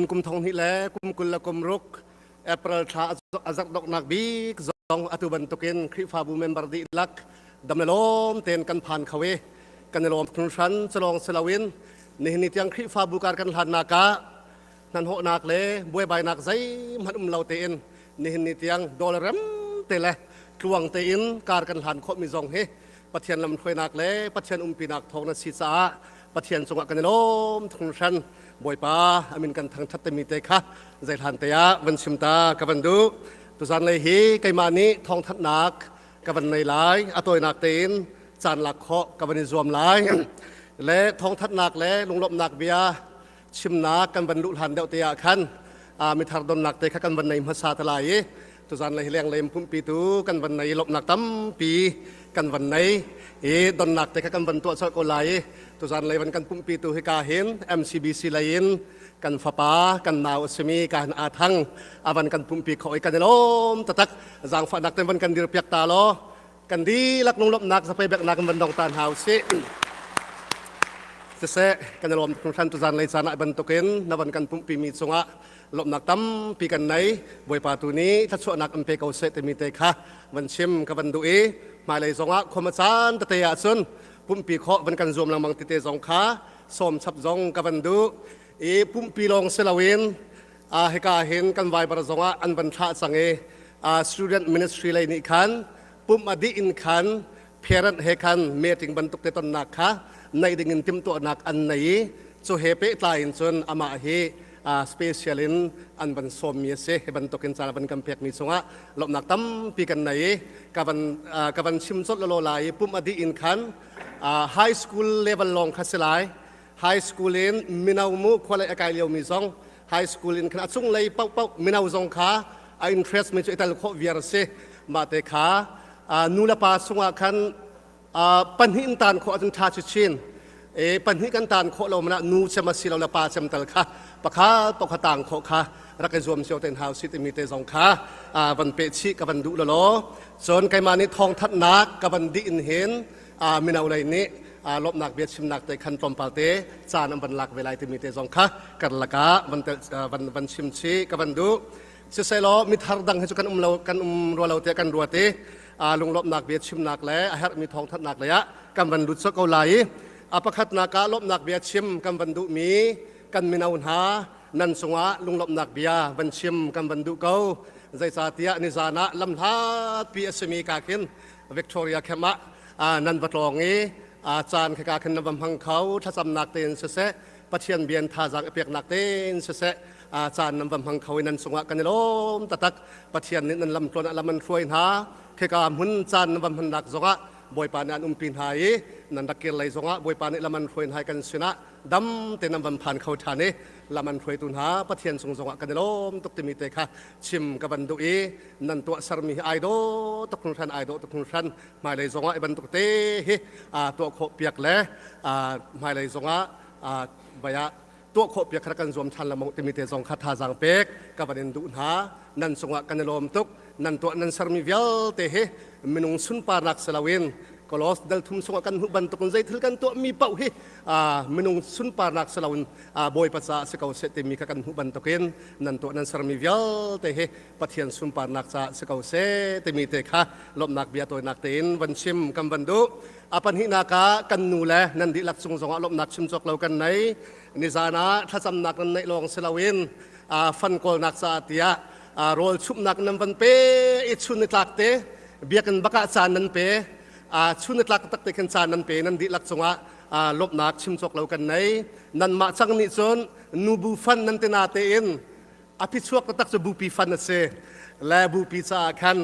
Kum thong hnih le kum 20 le kum ruk April thla a zarh donghnak bik zong atu bantukin Khrihfabu member dihlak dam le lawm tein kan phan kho i kan i lawm hringhran. Culawng si loin nihin ni tiang Khrihfabu kar kan hlannak ah hnahnawhnak le buaibainak zeihmanh um lo tein nihin ni tiang dawlrem te le tluang tein kar kan hlan khawhmi zong hi Pathian lamhruainak le Pathian umpinak thawng na si caah Pathian cungah kan i lawm hringhran. Bawipa a min kan thangṭhat timi te kha zeihlan te ah van chim ta ka van duh. Tuzan lei hi keimah nih thawngthanhnak ka van nei lai. A tawinak tein caan lak khawh ka van i zuam lai. Le thawngthanhnak le lunglawmhnak bia chimnak kan van luh hlan deuh te ah khan mithar donnak te kha kan van nei hmasa te lai i tuzan lei leng lem pumpi tu kan van nei, lawmhnak tampi kan van nei i donnak te kha kan van tuah colh ko lai i tuzan lei van kan pumpi tu hika hin MCBC lei in kan fapa, kan nau a simi ka hin aa thang avan kan pumpi kho i kan i lawm tatak. Zaangfahnak ten van kan dir piak ta law kan dihlak lunglawmhnak zapei beknak in van dong ta hna usih. Siseh, kan i lawm hringhran. Tuzan lei caan ah bantukin na van kan pumhpi mi cungah lawmhnak tampi kan nei. Bawipa tu nih thluachuahnak in pe ko seh timi te kha van chim ka van duh i hmailei zongah khuama caan tete ahcun pumhpi khawh van kan zuam lengmang tete zong kha sawm chap zong ka van duh i pumhpi lawng si loin hika hin kan Viber zongah an van thlah cang i student ministry lei nih khan pumh a dih in khan parent he khan meeting bantuk te tonnak kha neih ding in timhtuahnak an nei i cu he pehtlai in cun amah hi special in an van sawmmi a si. Hi bantukin caan van kan pekmi cungah lawmhnak tampi kan nei i ka van chim colh lalaw lai i pumh a dih in khan high school level lawng kha si lai. High school in mino mu khualei a kai liomi zong, high school in khan a cunglei paohpaoh mino zong kha a interest mi cu i tel khawh viar a si. Mah te kha nu le pa sungah khan pahnih in tan khawh ahcun ṭha chinchin e. Pahnih kan tan khawh lo mana nu cem a si lo le pa cem tal kha pakhat pakhat tang khawh kha rak i zuam cio ten hau si timi te zong kha van pe chih ka van duh law. Cun keimah nih thawngthanhnak ka van dih in hin mino lei nih lawmhnak bia chimnak te khan tlawmpal te caan an van lak ve lai timi te zong kha kar lakah van van van chim chih ka van duh. Siselaw mithar dang hi cu kan um lo, kan um rua lo tiah kan ruat i lunglawmhnak bia chimnak le a herhmi thawngthanhnak lei ah kan van lut ko lai i a pakhatnak ah lawmhnak bia chim kan van duhmi kan mino hna nan cungah lunglawmhnak bia van chim kan van duh ko. Zeicahtiah nizan ah lamhlatpi a simi ka khin Victoria camp ah nan va tlawng i caan khika khin nan va hmang kho. Thlacamnak tein siseh, Pathian bian thazaang i peknak tein siseh, caan nan va hmang kho i nan cungah kan i lawm taktak. Pathian nih nan lam tluan ah lam an hruai hna. Khika hmun caan nan va hmannak zongah Bawipa nih an umpi hna i nan rak kir lei zongah Bawipa nih lam an hruai hna i kan sinah dam te nan van phan kho ṭhan i lam an hruaitu hna Pathian cung zongah kan i lawm tuk timi te kha chim ka van duh i nan tuah sermi hi ai dawh tuk hringhran, ai dawh tuk hringhran. Hmailei zongah i bantuk te hi tuah khawh piak le hmailei zongah vai ah tuah khawh piak kha kan zuam ṭhan lengmang timi te zong kha thazaang pek ka van in duh hna. Nan cungah kan i lawm tuk. Nan tuah nan sermi vialte hi minung sunparnak si loin, Kolos dal thum chungah kan hmuh bantukin zeithil kan tuahmi paoh hi minung sunparnak si loin Bawipa caah si ko seh timi kha kan hmuh bantukin nan tuah nan sermi vialte hi Pathian sunparnak caah si ko seh timi te kha lawmhnak bia tawinak tein van chim kan van duh. A pahnihnak ah kan nu le nan dihlak cung zongah lawmhnak chim cawk lo kan nei. Nizan ah thlacamnak nan neih lawng si loin fan kawlnak caah tiah rawl chumhnak nan van pe i chun ni tlak te biakinn bakah caan nan pe, chun ni tlak tak te khin caan nan pe. Nan dihlak cungah lawmhnak chim cawk lo kan nei. Nanmah cang nih cun nubu fan nan tina tein a phichuak taktak cu bupi fan a si le bupi caah khan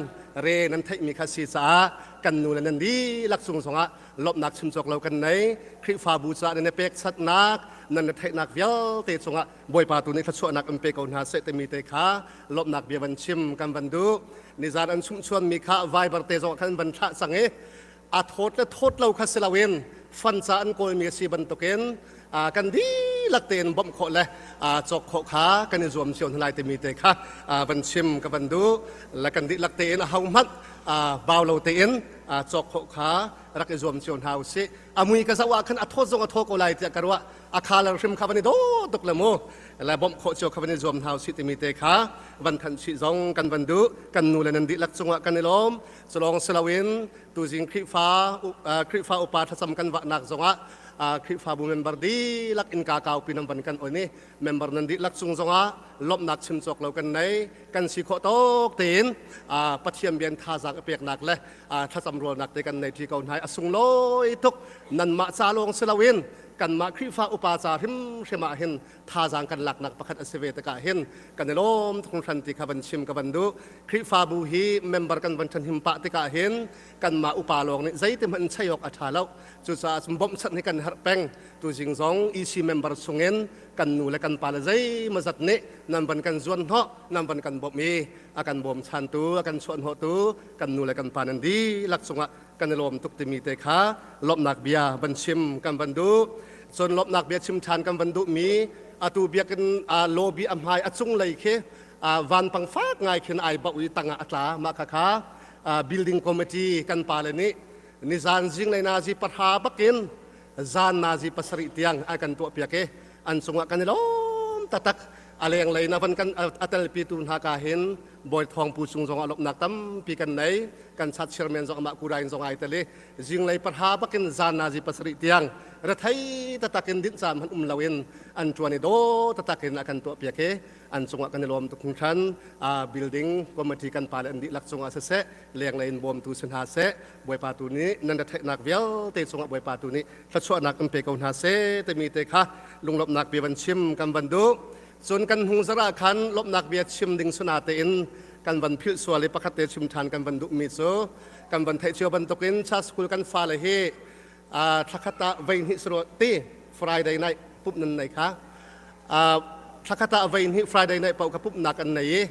re nan theihmi kha si caah kan nu le nan dihlak cung zongah lawmhnak chim cawk lo kan nei. Khrihfabu caah nan i pekchanhnak, nan i theihnak vialte cungah Bawipa tu nih thluachuahnak in pe ko hna seh timi te kha lawmhnak bia van chim kan van duh. Nizan an chumhchuanmi kha Viber te zong khan van thlah cang i a thawt le thawt lo kha si loin fan ca an kawlmi a si bantukin kan dihlak tein bawmh khawh le cawk khawh kha kan i zuam cio hna lai timi te kha van chim ka van duh le kan dihlak tein a ho hmanh bau lo tein. Cawk khawh kha rak i zuam cio hna usih. A mui ka zoh ah khan a thawt zong a thaw ko lai tiah ka ruah. A khalar hrim kha van i dawh tuk le mu. Le bawmh khawh cio kha van i zuam hna usih timi te kha van thanh chih zong kan van duh. Kan nu le nan dihlak cungah kan i lawm. Culawng si loin tuzing Khrihfa Khrihfa upa thlacam kan vahnak zongah Khrihfabu member dihlak innka kaupi nan van kan on i member nan dihlak cung zongah lawmhnak chim cawk lo kan nei. Kan si khawh tawk tein Pathian bian thazaang a peknak le thlacam rualnak te kan nei ṭi ko hna. A sunglawi tuk. Nanmah ca lawng si loin kanmah Khrihfa upa ca hrimhrim ah hin thazaang kan laknak pakhat a si ve tikah hin kan i lawm tuk hringhran ti kha van chim ka van duh. Khrihfabu hi member kan van ṭhahnem pah tikah hin kanmah upa lawng nih zeiti hmanh in chei awk a ṭha lo. Cucaah cun bawmhchanh hi kan herh peng. Tuzing zong EC member chungin kan nu le kan pa le zeimawzat nih nan van kan zuan hnawh, nan van kan bawmh i a kan bawmchantu, a kan chuahhnawhtu kan nu le kan pa nan dihlak cungah kan i lawm tuk timi te kha lawmhnak bia van chim kan van duh. Cun lawmhnak bia chim ṭhan kan van duhmi atu biakinn lobby a hmai a cunglei khi vanpang fak ngai khin ai bauh i tangah a tla. Mah khakha building committee kan pale nih nizan zinglei nazi 10 bakin zan nazi 7 tiang an kan tuahpiak i an cungah kan i lawm taktak. A lenglei na van kan a telpitu hna ka hin Bawi Thawng Pu cung zongah lawmhnak tampi kan nei. Kan chat chairman zong amah kurain zong ai tel i zinglei 10 bakin zan nazi 7 tiang rethei taktak in dinh caan hmanh um loin an ṭuan i daw taktak in a kan tuahpiak i an cungah kan i lawm tuk hringhran. Building committee kan pale an dihlak cungah siseh, lenglei in bawmtu si hna seh, Bawipa tu nih nan retheihnak vialte cungah Bawipa tu nih thluachuahnak in pe ko hna seh timi te kha lunglawmhnak bia van chim kan van duh. Cun kan hnung zarh ah khan lawmhnak bia chim ding suna tein kan van philh sual i pakhat te chim ṭhan kan van duhmi cu kan van theih cio bantukin Church School kan fale hi thlakhat ah voi hnih siro ti Friday night pumh nan nei kha thlakhat ah voi hnih Friday night paoh kha pumhnak an nei i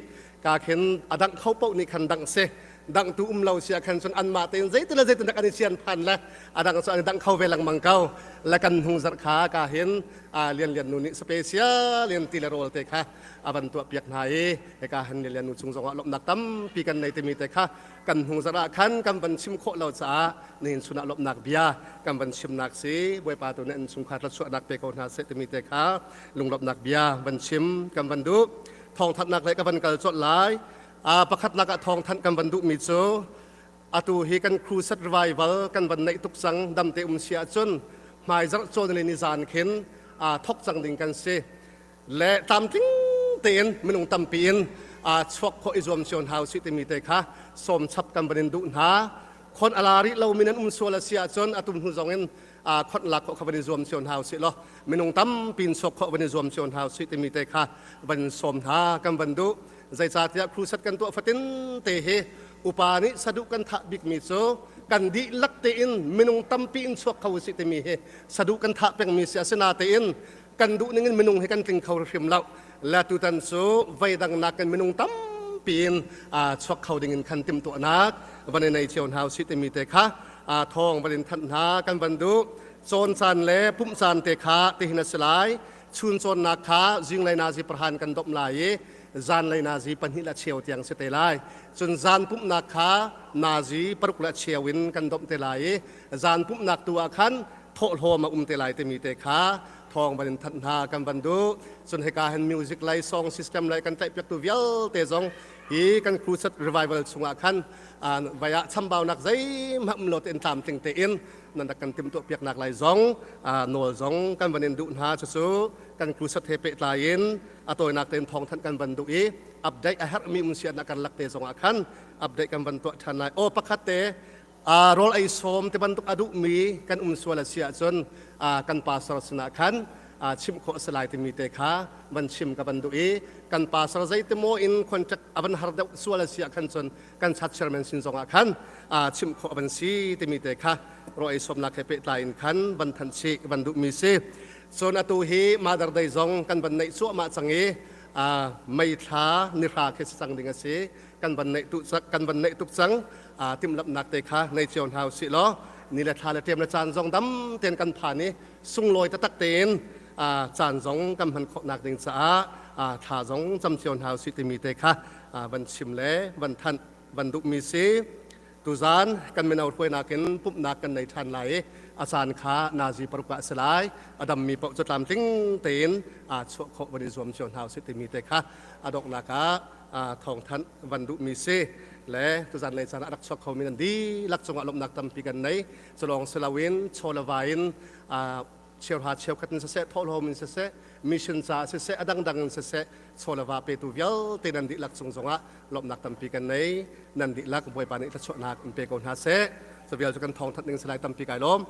ka khin a dangh kho paoh nih khan dangh si dangh tu um lo si ah khan cun anmah tein zeitin le zeitin dak an i sian phan le a dang cu an i dangh kho ve lengmang ko le kan hnung zarh kha ka hin Lian Lian nu nih special in ti le rawl te kha a van tuah piak hna i hika han Lian Lian nu cung zongah lawmhnak tampi kan nei timi te kha kan hnung zarh ah khan kan van chim khawh lo caah nihin chun ah lawmhnak bia kan van chimnak si. Bawipa tu nih an chungkhar thluachuahnak pe ko hna seh timi te kha lunglawmhnak bia van chim kan van duh. Thawngthanhnak le ka van kal colh lai. Pakhatnak ah thawngthanh kan van duhmi cu atu hi kan crusade revival kan van neih tuk cang. Damte um si ahcun hmaizarh cawn le nizan khin thok cang ding kan si le tlamtling tein minung tampi in chuak khawh i zuam cio hna usih timi te kha sawm chap kan van in duh hna. Khon ala rih lo min an um sual a si ahcun atum hnu zong in khon lak khawh kha van i zuam cio hna usih law minung tampi in chuak khawh van i zuam cio hna usih timi te kha van sawm hna kan van duh. Zeicahtiah crusade kan tuah fatin te hi upa nih saduh kan thah bikmi cu kan dihlak tein minung tampi in chuak kho usih timi hi saduh kan thah pengmi si. Asinatein kan duh ning in minung hi kan tling kho hrim lo le tutan cu veidang nakin minung tampi in chuak kho ding in khan timhtuahnak van i nei cio hna usih timi te kha thawng van in thanh hna kan van duh. Cawn caan le pumh caan te kha tihin a si lai. Chun cawnnak kha zinglei nazi prahan kan domh lai i zanlei nazi 2 le cheu tiang si te lai. Cun zan pumhnak kha nazi 6 le cheu in kan domh te lai i zan pumhnak tu ah khan thawhlawm a um te lai timi te kha thawng van in thanh hna kan van duh. Cun hika hin music lei, song system lei kan tlaihpiaktu vialte zong hi kan crusade revival chungah khan vai ah chambaunak zeihmanh um lo tein tlamtling tein nan rak kan timhtuah piaknak lai zong nawl zong kan van in duh hna. Cucu kan crusade he pehtlai in a tawinak tein thawngthanh kan van duh i update a herhmi um siatnak kan lak te zongah khan update kan van tuah ṭhan lai. Aw, pakhat te rawl ei sawm ti bantuk a duhmi kan um sual a si ahcun kan pastor sinah khan chimh khawh a si lai timi te kha van chim ka van duh i kan pastor zeitimaw in contract a van har deuh sual a si ah khan cun kan chat chairman sin zongah khan chimh khawh a van si timi te kha rawl ei sawmnak he pehtlai in khan van thanh chih van duhmi si. Cun atu hi Mother Day zong kan van neih cuahmah cang i May thla ni 10 khi si cang ding a si. Kan van neih tu kan van neih tuk cang. Timhlamhnak te kha nei cio hna usih law ni le thla le ṭem le caan zong dam tein kan phan i sunglawi taktak tein caan zong kan hman khawhnak ding caah thla zong cam cio hna usih timi te kha van chim le van thanh van duhmi si. Tuzan kan mino hruainak in pumhnak kan nei ṭhan lai i a caan kha nazi paruk ah a si lai. A dammi paoh cu tlamtling tein aa chuah khawh van i zuam cio hna usih timi te kha a donghnak ah thawngthanh van duhmi si le tuzan lei caan ah a rak chuak khomi nan dihlak cungah lawmhnak tampi kan nei. Culawng si loin chaw le va in cheuhra cheukhat in siseh thawhlawm in siseh mission caah siseh a dangdang in siseh chaw le va petu vialte nan dihlak cung zongah lawmhnak tampi kan nei. Nan dihlak Bawipa nih thluachuahnak in pe ko hna seh. Cu vial cu kan thawngthanh ding si lai tampi kai lawm.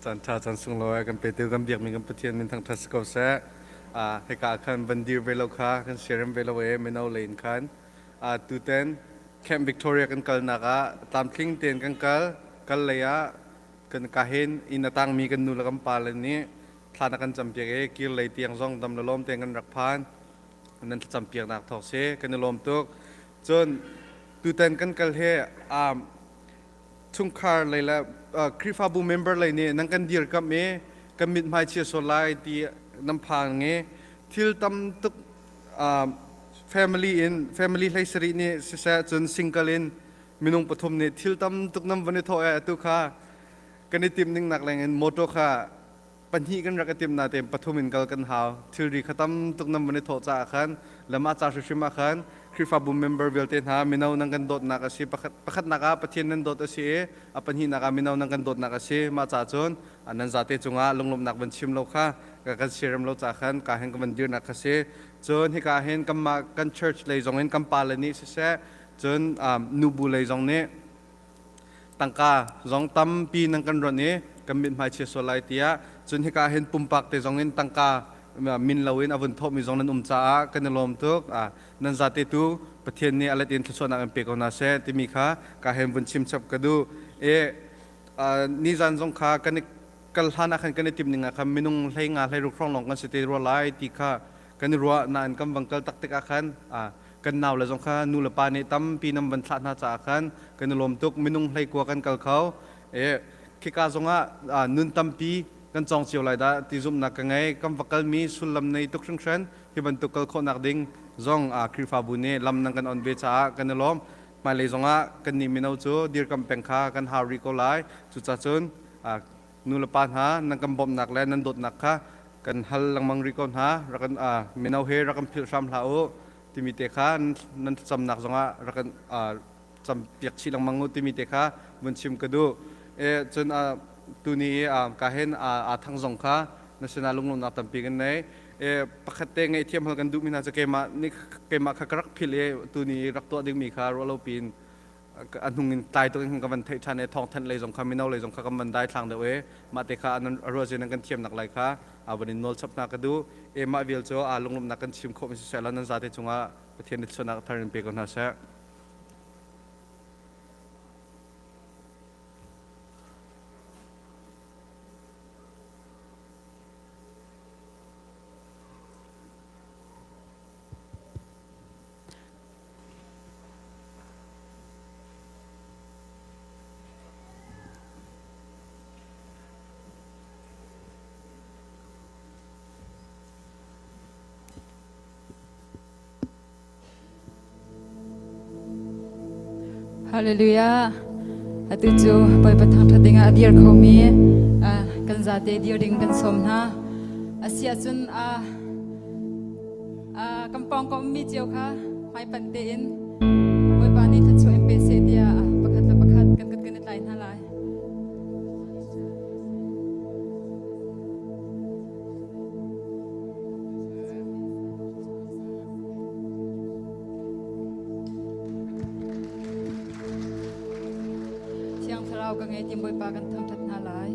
Caan ṭha caan sunglawi kan petu kan biakmi kan Pathian min thangṭhat si ko seh. Hika ah khan van dir ve lo kha kan siarem ve lo e mino lei in khan. Tuten Camp Victoria kan kalnak ah tlamtling tein kan kal. Kal lei ah kan ka hin inn a tangmi kan nu le kan pa le nih thla na kan campiak i kir lei tiang zong dam le lawm tein kan rak phan. Nan thlacampiaknak thawk si kan i lawm tuk. Cun tutan kan kal hi chungkhar lei le Khrihfabu member lei nih nan kan dirkamh i kan mithmai chia sual lai ti nan phang i thil tam tuk family in family hlei sarih nih siseh cun single in minung pathum nih thil tam tuk nan van i thawh i atu kha kan i timh ning nak leng in motor kha pahnih kan rak i tim natein pathum in kal kan hau. Thilri kha tam tuk nan van i thawh caah khan le mah ca hrimhrim ah khan Khrihfabu member vialte hna mino nan kan dawtnak a si. Pakhat pakhatnak ah Pathian nan dawt a si i a pahnihnak ah mino nan kan dawtnak a si. Mah ca cun nan zate cungah lunglawmhnak van chim lo kha kan siarem lo ca khan ka hin ka van dirnak kha si. Cun hika hin kanmah kan church lei zong in kan pale nih siseh cun nubu lei zong nih tangka zong tampi nan kan ronh i kan mithmai chia sual lai tiah cun hika hin pumpak te zong in tangka min loin a vun thawhmi zong nan um caah kan i lawm tuk. Nan zate tu Pathian nih a let in thluachuahnak in pe ko hna seh timi kha ka hen vun chim chap ka duh. E nizan zong kha kan i kal hlan ah khan kan i tim ning ah khan minung hlei nga hlei ruk hrawng lawng kan si te rua lai ti kha kan i ruah nain kan vang kal tak tik ah khan kan nau le zong kha nu le pa nih tampi nan van thlah hna caah khan kan i lawm tuk. Minung hlei kua kan kal kho e khika zongah nun tampi kan cawng cio lai dah ti zumhnak ka ngei. Kan va kalmi sullam nei tuk hringhran. Hi bantuk kal khawhnak ding zong Khrihfabu nih lam nan kan on ve caah kan i lawm. Hmailei zongah kan nih mino cu dirkam peng kha kan hau rih ko lai. Cucacun nu le pa hna nan kan bawmhnak le nan dawtnak kha kan hal lengmang rih ko hna. Rak kan mino he rak kan philh hram hlah u timi te kha nan thlacamnak zongah rak kan campiak chih lengmang u timi te kha vun chim ka duh. E cun tuni i ka hin aa thang zong kha na sinah lunglawmhnak tampi kan nei. E pakhat te ngaihthiam hal kan duhmi hna cu keimah nih keimah kha ka rak philh i tuni i rak tuah dingmi kha ruah lo piin a hnung in tlai tuk in ka van theih ṭhan i thawngthanh lei zong kha mino lei zong kha kan van dai thlang deuh i mah te kha a ruah zin kan thiamnak lai kha a van in nawl chap hna ka duh. E mah vial cu aa lunglawmhnak kan chim khawh mi siseh law nan zate cungah Pathian nih thluachuahnak thar in pe ko hna seh. Hallelujah. Atu cu Bawipa thangṭhat dingah a dir khomi kan zate dir ding kan sawm hna. Asi ahcun kan pawng ka ummi cio kha hmaipanh tein Bawipa nih thluachuah in pe seh tiah pakhat le pakhat kan kut kan i tlai hna lai. Thiang Thlarau ka ngei ti Bawipa kan thangṭhat hna lai.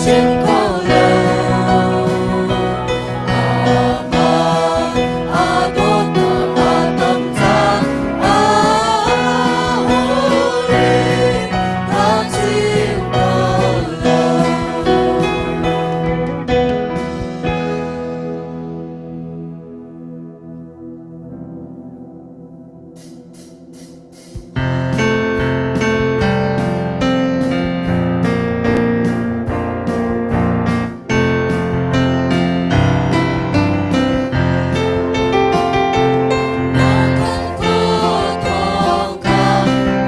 chim kho lo. Amah a dawtnak a tam cang, a hawlin ka chim kho lo. Na kan thawng kha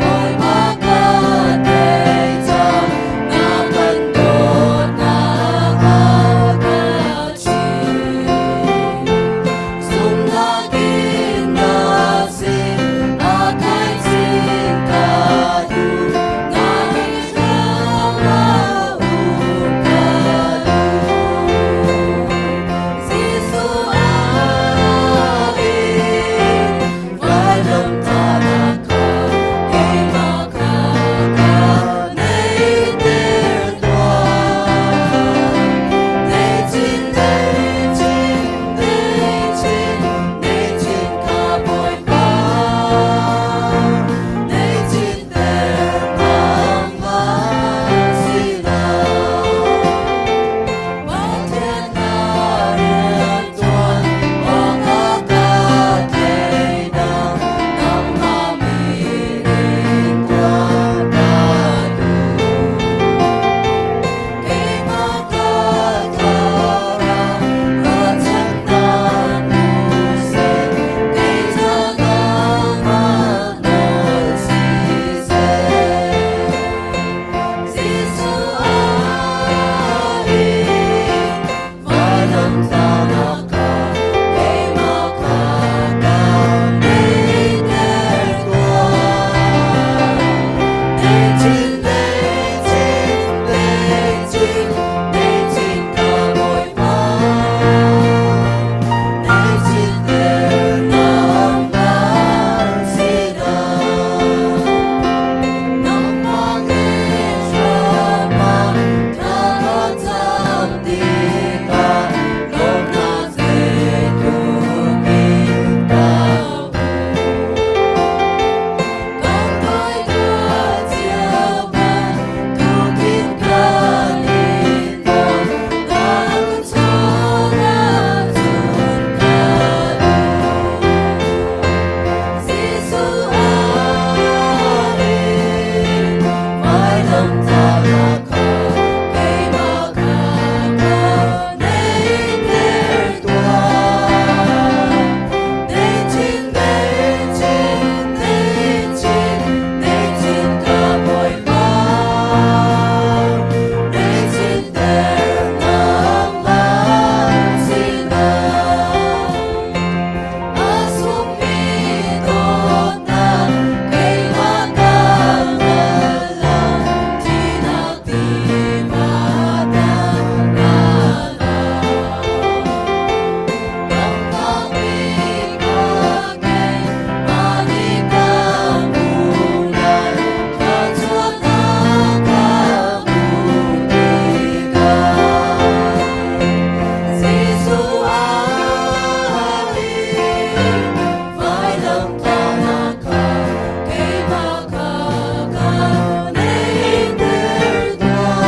Bawipa ka thei cang, na kan dawtnak kha ka chim. Zumhnak in na sin a thaizing ka duh, na hrang ah um ka duh. Jesuh ah in vailamtahnak kha keimah kha ka neihter tuah. Nei chin, nei chin, nei chin, nei chin ka Bawipa. Nei chin ter nangmah sinah. Pathian na rianṭuan awkah ka theidah, nangmah min in tuah ka duh. Keimah ka thlarau ruahchannak hmu seh, kei ca nangmah nawl siseh. Jesuh ah hin vailamtahnak kha keimah kha ka neihter tuah. Nei chin, nei chin, nei chin, nei chin ka Bawipa. Nei chin ter nangmah sinah. Nangmah he hramah thla ka cam tikah lawmhnak zeitluk in ka hmuh. Kan toidor cio bantukin kan in dawt, na chungah cun ka duh. Jesuh ah hin vailamtahnak kha keimah kha ka neihter tuah. Nei chin, nei chin, nei chin, nei chin ka Bawipa. Nei chin ter nangmah sinah. A sungmi dawtnak keimah ka hngal lo, thihnak tiva dang na lo. Lamkami ka keimah nih ka hmuh lai, thluachuahnak ka hmuh tikah. Jesuh ah hin vailamtahnak kha keimah kha ka neihter tuah.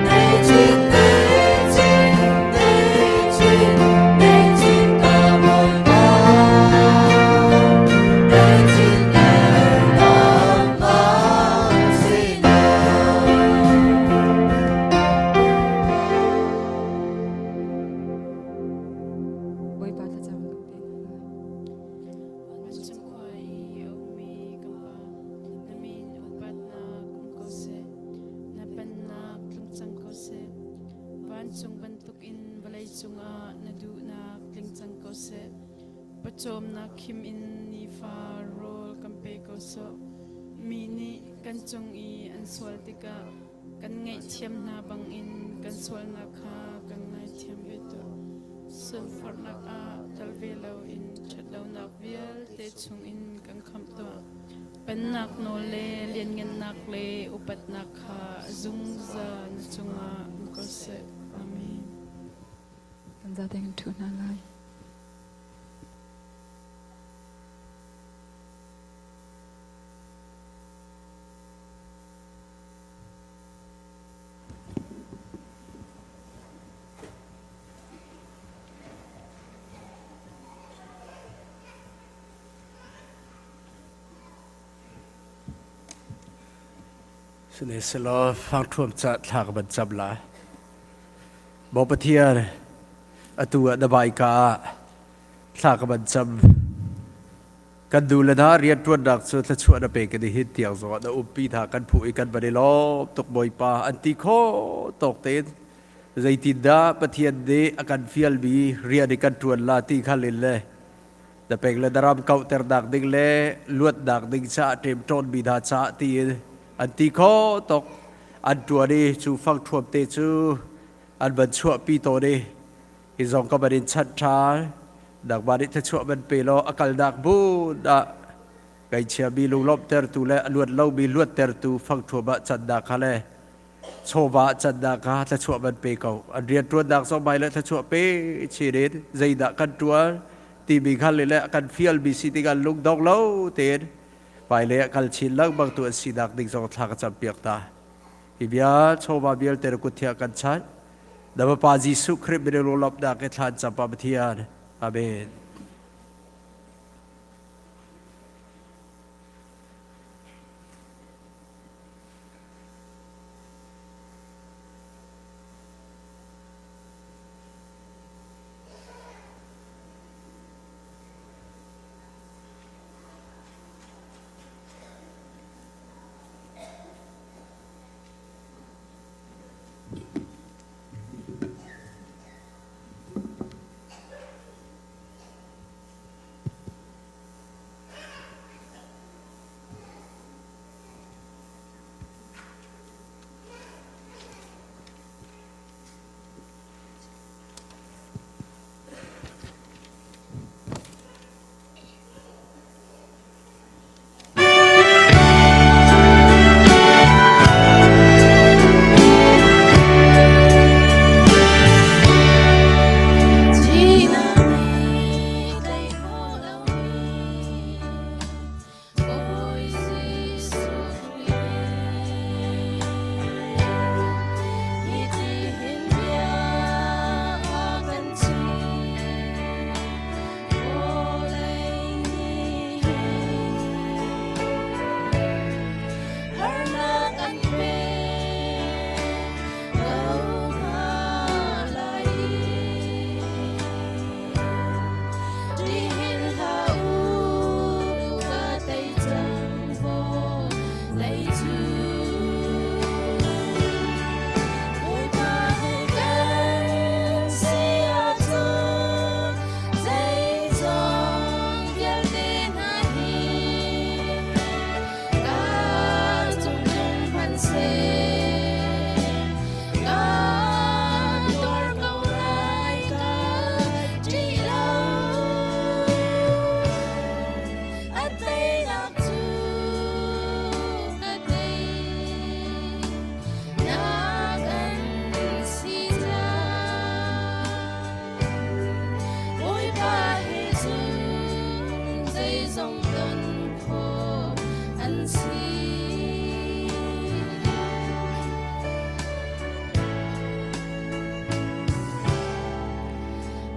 Nei chin, nei chin, nei chin, nei chin ka Bawipa. Nei chin ter nangmah sinah. Bawipa thlacam kan pe hna lai. Vancung khua i a ummi ka Pa, na min upatnak um ko seh. Na pennak tlung cang ko seh. Vancung bantukin vawlei cungah na duhnak tling cang ko seh. Pawcawmnak khim in nifa rawl kan pe ko sawh. Mi nih kan cung i an sual tikah kan ngaihthiam hna bangin kan sualnak kha kan ngaithiam ve tuah. Sunforhnak ah tel ve loin ṭhatlonak vialte chungin kan khamh tuah. Pennak nawl le lianngannak le upatnak kha zungzal na cungah um ko seh. Amen. Kan zate kan ṭhu hna lai. Sihmanhsehlaw fangṭhuam ca thla ka van cam lai. Maw Pathian, atu ah na hmaika ah thla ka van cam. Kan nu le hna rianṭuannak cu thluachuah na pe kan i hin tiang zongah na umpi hna kan phu i kan van i lawm tuk Bawipa an ti khawh tawk tein zeitindah Pathian nih a kan fialmi rian i kan ṭuan la ti kha lin le na peng le na ram kauhternak ding le luatnak ding caah ṭemṭawnmi hna caah tiin an ti khawh tuk an ṭuan i cu fangṭhuam te cu an van chuahpi tawn i hi zong ka van in chanh ṭhan nangmah nih thluachuah van pe law a kalnak hmun ah ngaihchiami lunglawmhtertu le a luat lomi luattertu fangṭhuam ah cannak kha le chawva cannak kha thluachuah van pe ko an rianṭuannak zong mai le thluachuah pe chin in zeidah kan ṭuan timi kha le le kan fialmi si tikah lungdong lo tein hmailei ah kal chin lengmang tu an sinak ding zong thla ka campiak ta hi bia chawva vialte na kut thiah kan chanh na Fapa Jesuh Khrih min in lawmhnak i thlan cam pa Pathian Amen.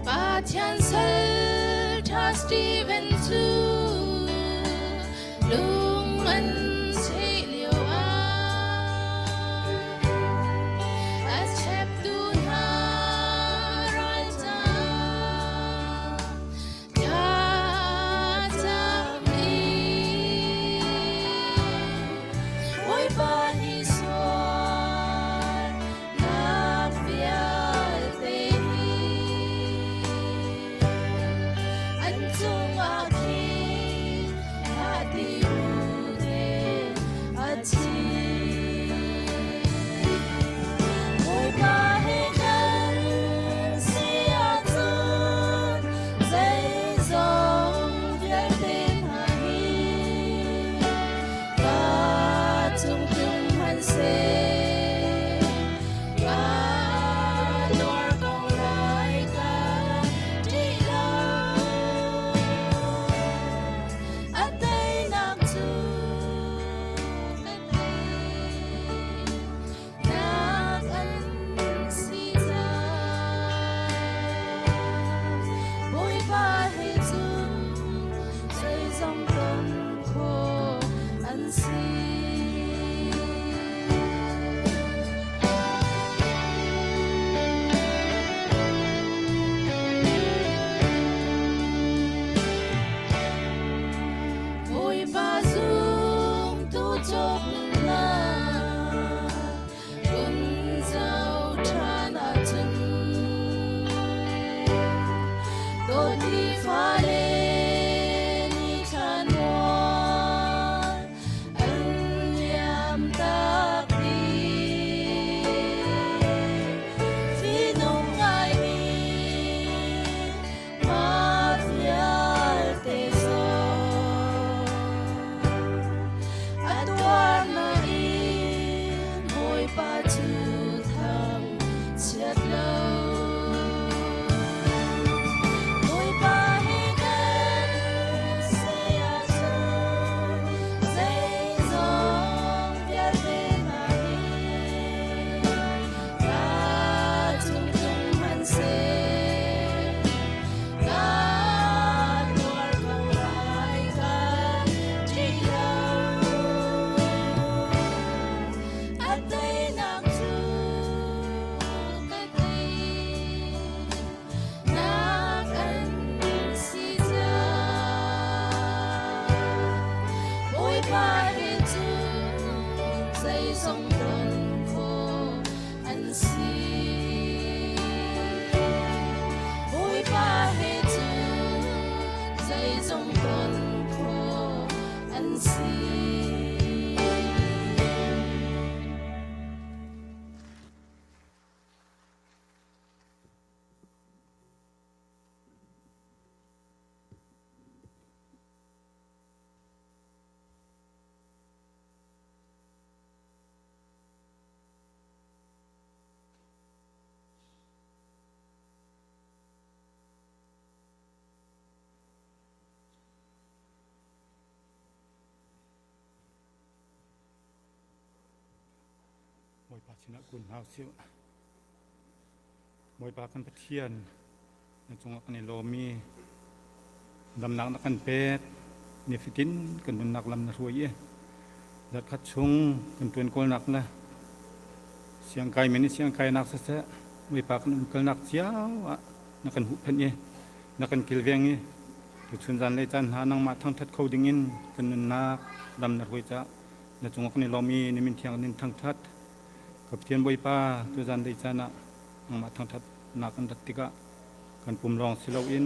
Pathian sal ṭha Steven cu lung an cheh lio ah a cheptu hna ral caah thlacam i Bawipa hi sual nak vialte hi an cungah. Bawipa sinah kun hna usih. Bawipa kan Pathian, na cungah kan i lawm i damnak na kan pek. Nifatin kan nunnak lam na hruai i zarhkhat chung kan ṭuan kawlnak le siangkai men i siangkainak siseh Bawipa kan umkalnak cio ah na kan huhphenh i na kan kilveng i tuchun zanlei caan hna nangmah thangṭhat kho dingin kan nunnak lam na hruai caah na cungah kan i lawm i na min thiang in thangṭhat. Ka Pathian Bawipa, tuzan dei caan ah nangmah thangṭhatnak kan rat tikah kan pum lawng si loin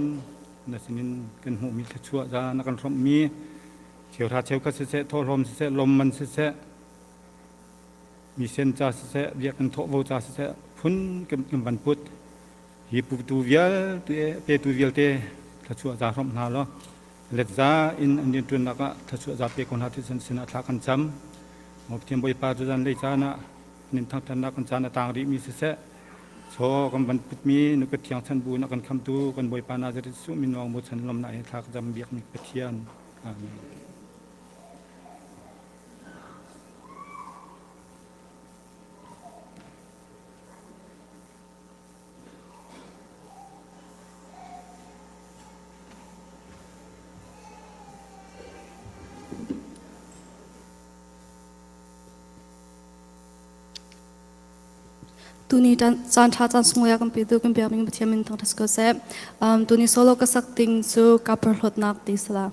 na sinin kan hmuhmi thluachuah za na kan hrawmhmi cheuhra cheukhat siseh, thawhlawm siseh, lawmman siseh, misen ca siseh, biakinn thawhvo ca siseh, phun kan van put. Hi putu vialte, petu vialte thluachuah za hrawmh hna law letza in an rianṭuannak ah thluachuah za pe ko hna thisen sinah thla kan cam. Maw Pathian Bawipa cu zan lei caan ah nin thangṭhatnak kan caan a tang rihmi siseh, chaw kan van putmi nupi thiang chan bu in a kan khamtu kan Bawipa Nazareth Jesuh min lawng bochan lawmnak he thla ka cam biakmi Pathian. Amen. Tuni caan ṭha caan sunglawi ah kan petu kan biakmi Pathian min thangṭhat si ko seh. Tuni solo ka sak ding cu ka porhlawtnak ti sala.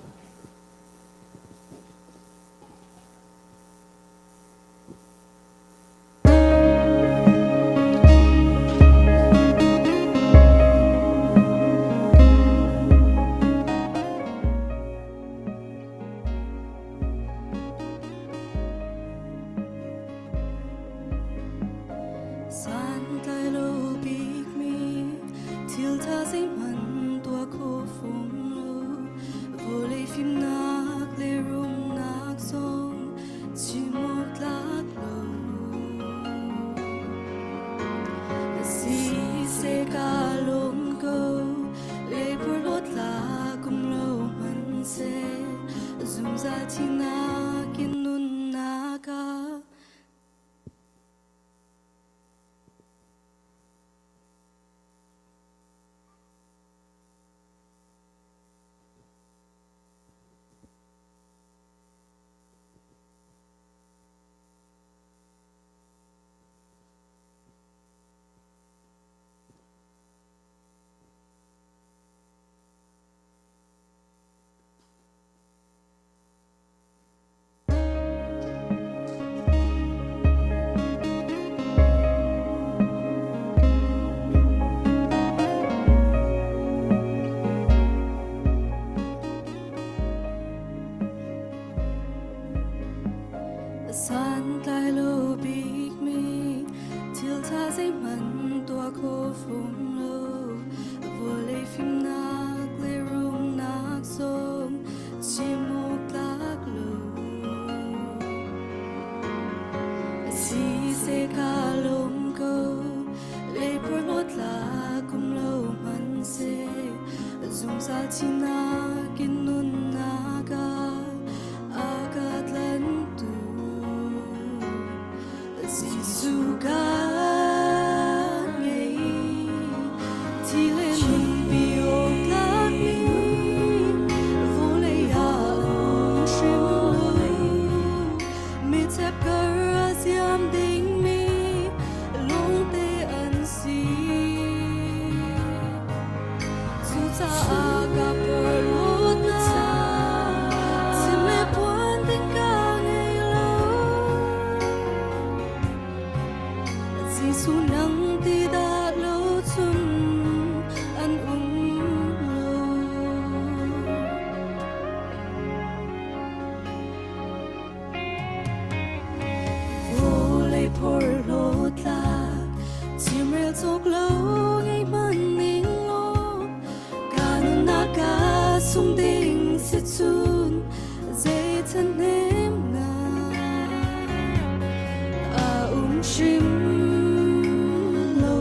Santlai lo bikmi thil tha zeihmanh tuah kho fung lo vawlei fimnak le rumnak zong chim awk tlak lo siseh ka lawm ko le porhlawt tlak um lo hmanhseh zungzal thihnak in nunnak ah Santlai lo bikmi thil tha zeihmanh tuah kho fung lo vawlei fimnak le rumnak zong chim awk tlak lo siseh ka lawm ko lei porhlawt tlak um lo hmanhseh zungzal thihnak in nunnak ah a ka tlanhtu Jesuh ka ngei thi le nunpi awk tlakmi vawlei ah um hrim lo mi chep kar a ziam dingmi lungte an si. Cucaah ka porhlawtnak chim le phuan ding ka ngei lo. Jesuh nang ti dah lo cun an um lo. Vawlei porhlawt tlak chimrel cawk lo ngei hmanh ning law ka nunnak ka sung ding si cun zei ṭhahnemnak a um hrim lo.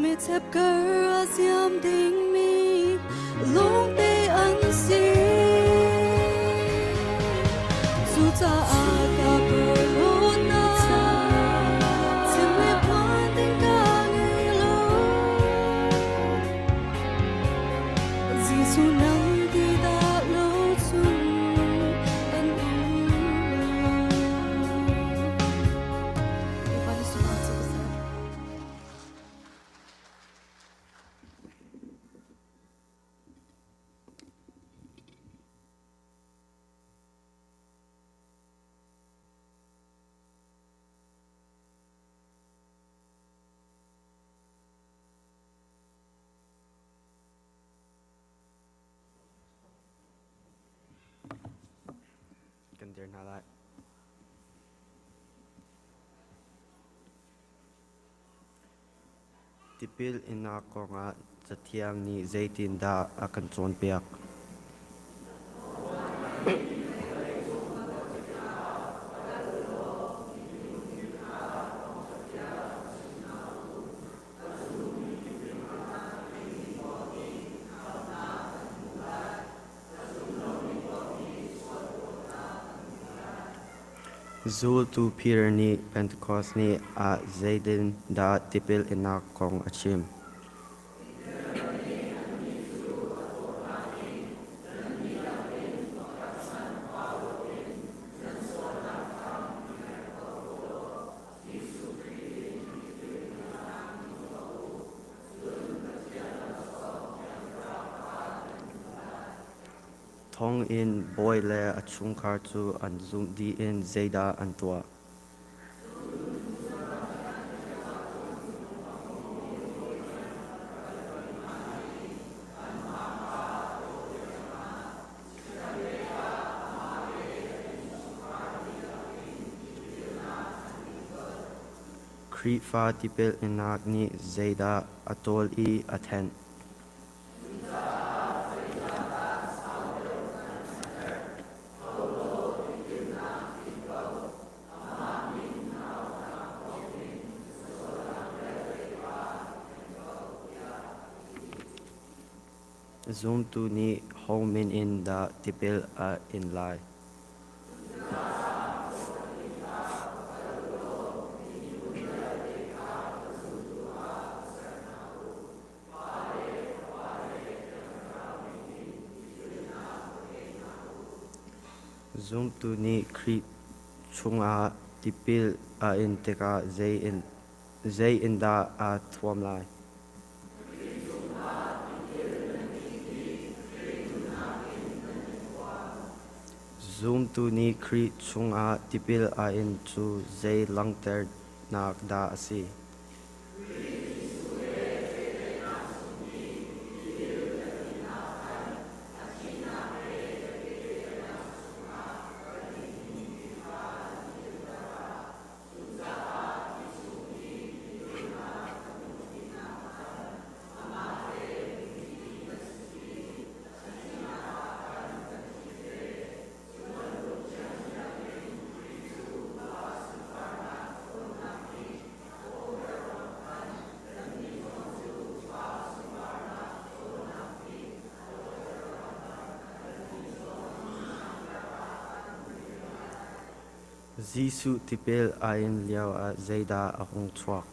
Mi chep kar a siam dingmi lungte an si. Cucaah ka porhlawtnak chim le phuan ding ka ngei lo. Jesuh nang ti dah lo cun an um lo. Bawipa nih sunlawi cu seh. Kan dir hna lai. Tipil innak kongah Cathiang nih zeitindah a kan cawnpiak? Zultu Peter nih Pentekos ni ah zeitindah tipil innak kong a chim? Thonginn bawi le a chungkhar cu an zumh dih in zeidah an tuah? Khrihfa tipil innak nih zeidah a ṭawl i a thenh? Zumtu nih ho min in dah tipil a in lai? Zumtu nih Khrih chungah tipil a in tikah zei in dah aa thuam lai? Zumtu nih Khrih chungah tipil a in cu zei langhternak dah a si? Jesuh tipil a in lioah zeidah a hung chuak?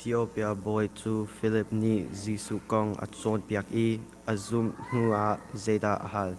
Ethiopia bawi cu Filip nih Jesuh kong a cawnpiak i a zumh hnuah zeidah a hal?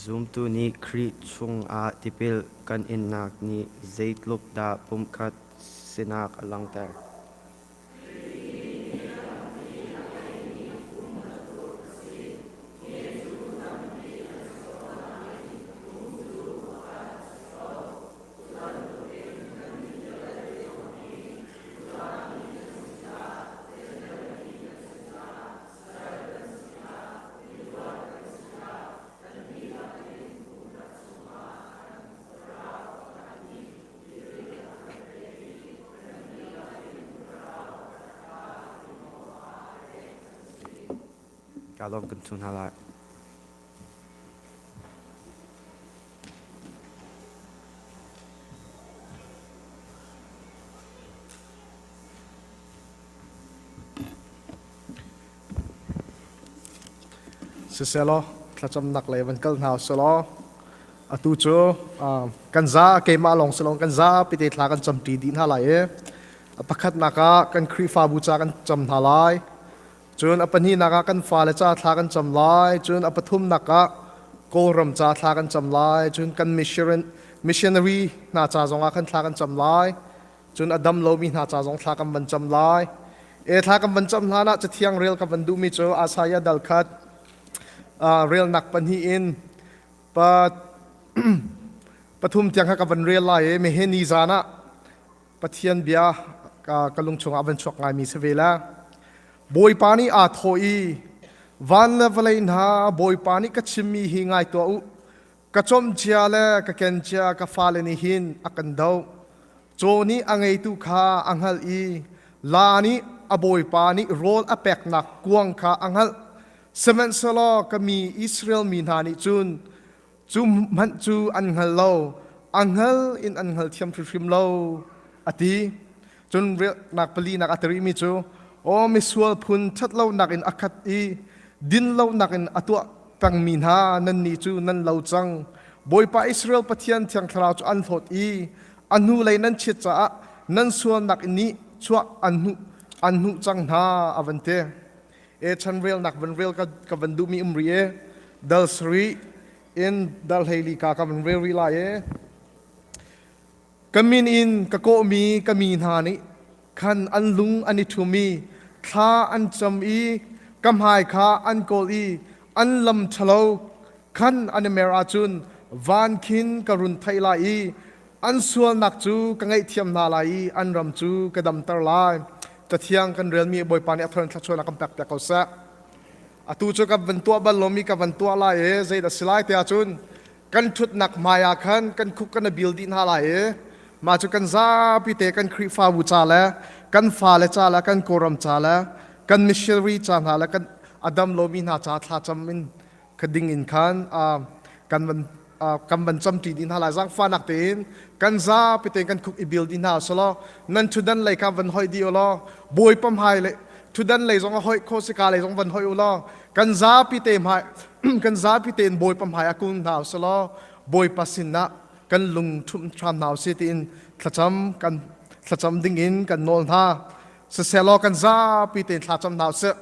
Zumtu nih Khrih chungah tipil kan innak nih zeitluk dah pumkhat sinak a langhter. Ka lawm kan chung hna lai. Siselaw thlacamnak lei van kal hna usih atu cu kan za keimah lawng si lo kan zapi te thla kan camṭi dih hna lai i a pakhatnak ah kan Khrihfabu ca kan cam hna lai. Cun a pahnihnak ah kan fale ca thla kan cam lai. Cun a pathumnak ah Kawlram ca thla kan cam lai. Cun kan missionary hna ca zongah khan thla kan cam lai. Cun a dam lomi hna ca zong thla kan van cam lai. E thla kan van cam hlan ah cathiang rel ka van duhmi cu Isaiah dal khat relnak pahnih in pa pathum tiang kha ka van rel lai i mehe ni zan ah Pathian bia ka, ka lung chungah van chuak ngaimi si ve la. Bawipa nih aa thawh i van le vawlei hna Bawipa nih ka chimmi hi ngai tuah u. Ka cawmcia le ka kencia ka fale nih hin a kan doh. Caw nih a ngeitu kha a hngalh i la nih a bawipa nih rawl a peknak kuang kha a hngalh. Sihmanhsehlaw ka mi Israel mi hna nih cun cu hmanh cu an hngal lo, a hngal in an hngal thiam hrimhrim lo, a ti. Cun nak palinak a tirihmi cu aw misual phun ṭhatlonak in a khat i dinlonak in a tuah pengmi hna nannih cu nan lo cang. Bawipa Israel Pathian Thiang Thlarau cu an hlawt i a hnulei nan chiat caah nan sualnak nih chuah an hnuh an hnuh cang hna a van ti. E chan relnak van rel ka, ka van duhmi um rih e dal sarih in dal hleili ka ka van rel rih lai e. Ka min in ka kawhmi ka mi hna nih khan an lung an i ṭhum i thla an cam i ka hmai kha an kawl i an lam ṭhalo khan an i mer ahcun van khin ka run theih lai i an sualnak cu ka ngaihthiam hna lai i an ram cu ka damter lai. Cathiang kan relmi Bawipa nih a thar in thluachuahnak kan pek piak ko seh. Atu cu ka van tuah bal lomi ka van tuah lai i zeidah si lai ti ahcun kan ṭhutnak hmai ah khan kan khuk kan i bil dih hna lai i mah cu kan zapi te kan Khrihfabu ca le kan fale ca le kan kawlram ca le kan missionary ca hna le kan a dam lomi hna ca thlacam in ka ding in khan kan van kan van camṭi dih hna lai zaangfahnak tein kan zapi tein kan khuk i bil dih hna selaw nan ṭhutdan lei kha van hoih dih u law Bawipa hmai le ṭhutdan lei zong a hoih khawh si ka lei zong van hoih u law kan zapi te hmai kan zapi tein Bawipa hmai ah kun hna usih law Bawipa sinah kan lung ṭhumh hram hna usih tiin thlacam kan thlacam dingin kan nawl hna. Siseh kan zapi tein thlacam hna usih.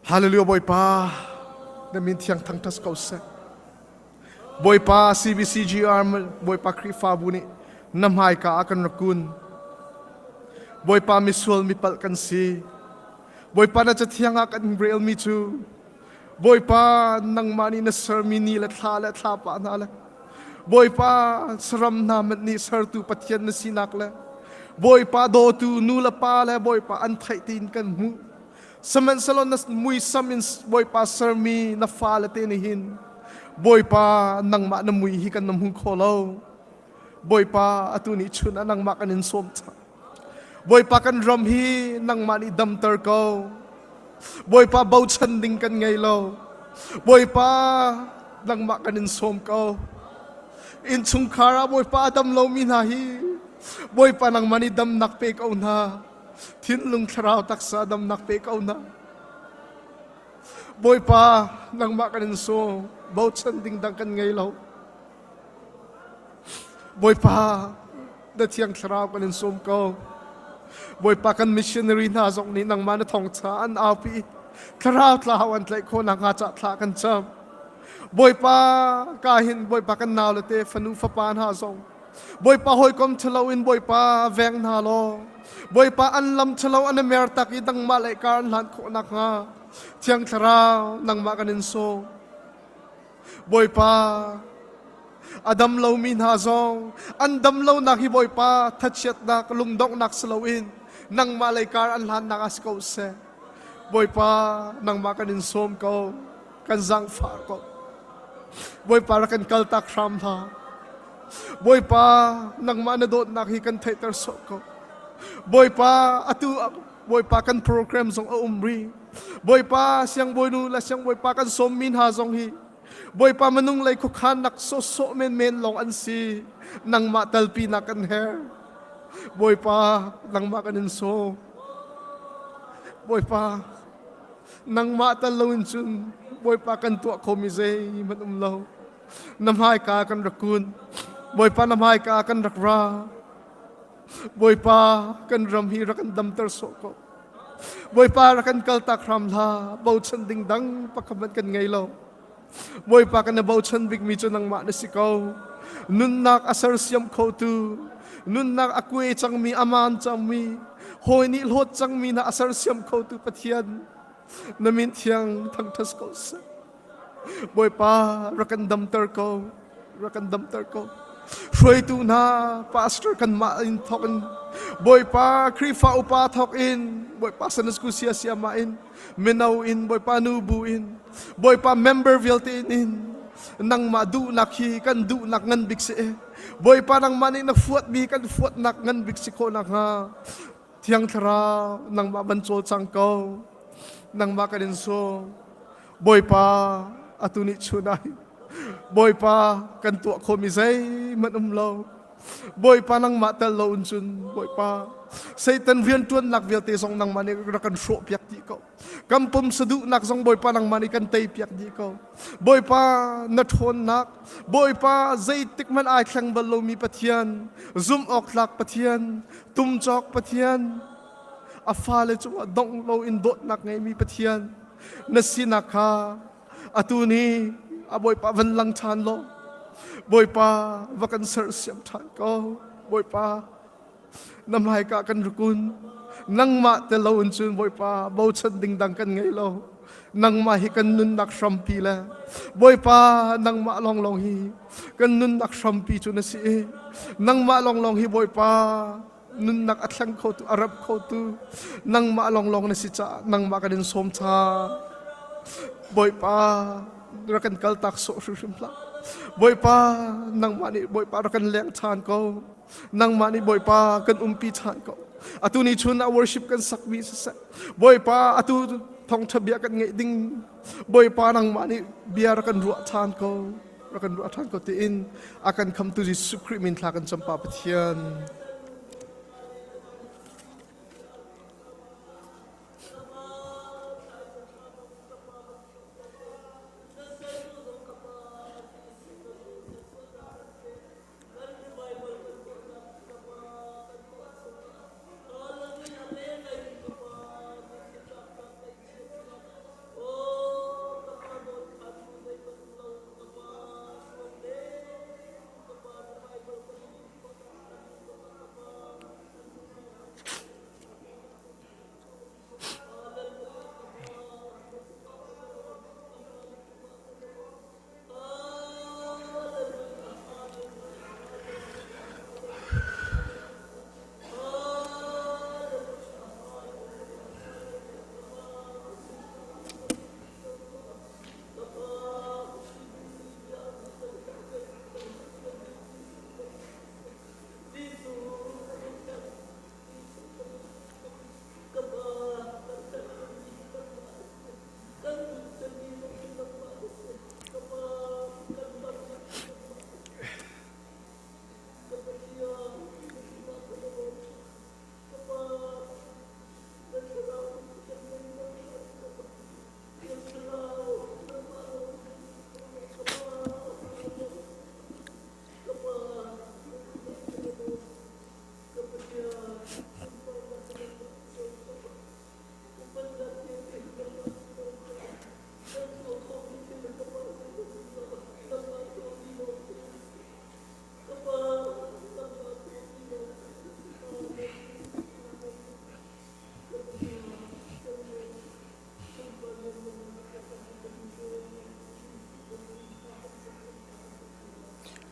Hallelujah Bawipa na min thiang thangṭhat ko seh. Bawipa CBCGR Bawipa Khrihfabu nih na hmaika ah kan rak kun. Bawipa misual mipalh kan si. Bawipa na cathiang ah kan relmi cu Bawipa nangmah nih na sermi ni le thla le thlapa hna le Bawipa saram hna hmanh nih sertu Pathian na sinak le Bawipa dawtu nu le pa le Bawipa an theih tiin kan hmuh. Sihmanhsehlaw na muisam in Bawipa sermi na fale te nih hin Bawipa nangmah na mui hi kan na hmu kho lo. Bawipa atu nih chun ah nangmah kan in sawm cang. Bawipa kan ram hi nangmah nih damter ko. Bawipa bochan ding kan ngei lo. Bawipa nangmah kan in sawm ko. Innchungkhar ah Bawipa a dam lomi hna hi Bawipa nangmah nih damnak pe ko hna. Thinlung thlarau taksa damnak pe ko hna. Bawipa nangmah kan in sawm. Bochan ding dang kan ngei lo. Bawipa, na Thiang Thlarau kan in sawm ko. Bawipa kan missionary hna zong nih nangmah na thawngtha an aupi. Thlarau tlau an tlaih khawh nakhnga cah thlah kan cam. Bawipa ka hin Bawipa kan nau le te fanu fapa hna zong Bawipa hawikom ṭhalo in Bawipa veng hna law Bawipa an lam ṭhalo an i mer tak i dangmah le kar an hlan khawh nakhnga Thiang Thlarau nangmah kan in sawm. Bawipa a dam lomi hna zong an dam lonak hi Bawipa thachiatnak lungdonghnak si loin nangmah lei kar an hlannak ah si ko seh. Bawipa nangmah kan in sawm ko kan zaangfah ko. Bawipa rak kan kaltak hram hlah. Bawipa nangmah na dawtnak hi kan theihter sawh ko. Bawipa atu Bawipa kan program zong a um rih. Bawipa siangbawinu le siangbawipa kan sawmmi hna zong hi Bawipa minung lei khuakhannak sawhsawh menmen lawng an si. Nangmah talpinak kan herh. Bawipa nangmah kan in sawm. Bawipa nangmah tal loin cun Bawipa kan tuah khomi zeihmanh um lo. Na hmaika kan rak kun. Bawipa na hmaika kan rak ra. Bawipa kan ram hi rak kan damter sawh ko. Bawipa rak kan kaltak hram hlah. Bochan ding dang pakhat hmanh kan ngei lo. Bawipa kan i bochan bikmi cu nangmah na si ko. Nunnak a sersiam khotu, nunnak a kuai cangmi, a maan cangmi, hawi nih hlawt cangmi na a sersiam khotu Pathian, na min thiang thangṭhat ko seh. Bawipa rak kan damter ko rak kan damter ko hruaitu hna pastor kanmah in thawk in Bawipa Khrihfa upa thawk in Bawipa Sunday school sia siama in mino in Bawipa nubu in Bawipa member vialte in in nangmah duhnak hi kan duhnak ngan bik si Bawipa nangmah nih na fuatmi kan fuatnak ngan bik si khawh nakhnga Thiang Thlarau nangmah van cawlcang ko nangmah kan in sawm Bawipa atu nih chun ah Bawipa kan tuah khomi zeihmanh um lo Bawipa nangmah tel lo in cun Bawipa Satan rianṭuannak vialte zong nangmah nih rak kan hrawh piak dih ko kan pum saduhnak zong Bawipa nangmah nih kan tei piak dih ko Bawipa na ṭhawnnak Bawipa zeitik hmanh ai thleng bal lomi Pathian zumh awk tlak Pathian tumcawk Pathian a fale cungah dongh loin dawtnak ngeimi Pathian na sinak kha atu ni a Bawipa van lang ṭhan law Bawipa va kan sersiam ṭhan ko Bawipa na hmaika kan rukun nangmah te lo in cun Bawipa bochan ding dang kan ngei lo nangmah hi kan nunnak hrampi le Bawipa nangmah lawnglawng hi kan nunnak hrampi cu na si i nangmah lawnglawng hi Bawipa nunnak a thleng khotu a rap khotu nangmah lawnglawng na si caah nangmah kan in sawm cha Bawipa rak kan kaltak sawh hrimhrim hlah Bawipa nangmah nih Bawipa rak kan leng ṭhan ko nangmah nih Bawipa kan umpi ṭhan ko atu ni chun ah worship kan sakmi siseh Bawipa atu thawngṭha bia kan ngeih ding Bawipa nangmah nih bia rak kan ruah ṭhan ko rak kan ruah ṭhan ko tiin a kan khamtu Jesuh Khrih min thla kan cam Pa Pathian.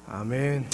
Amen.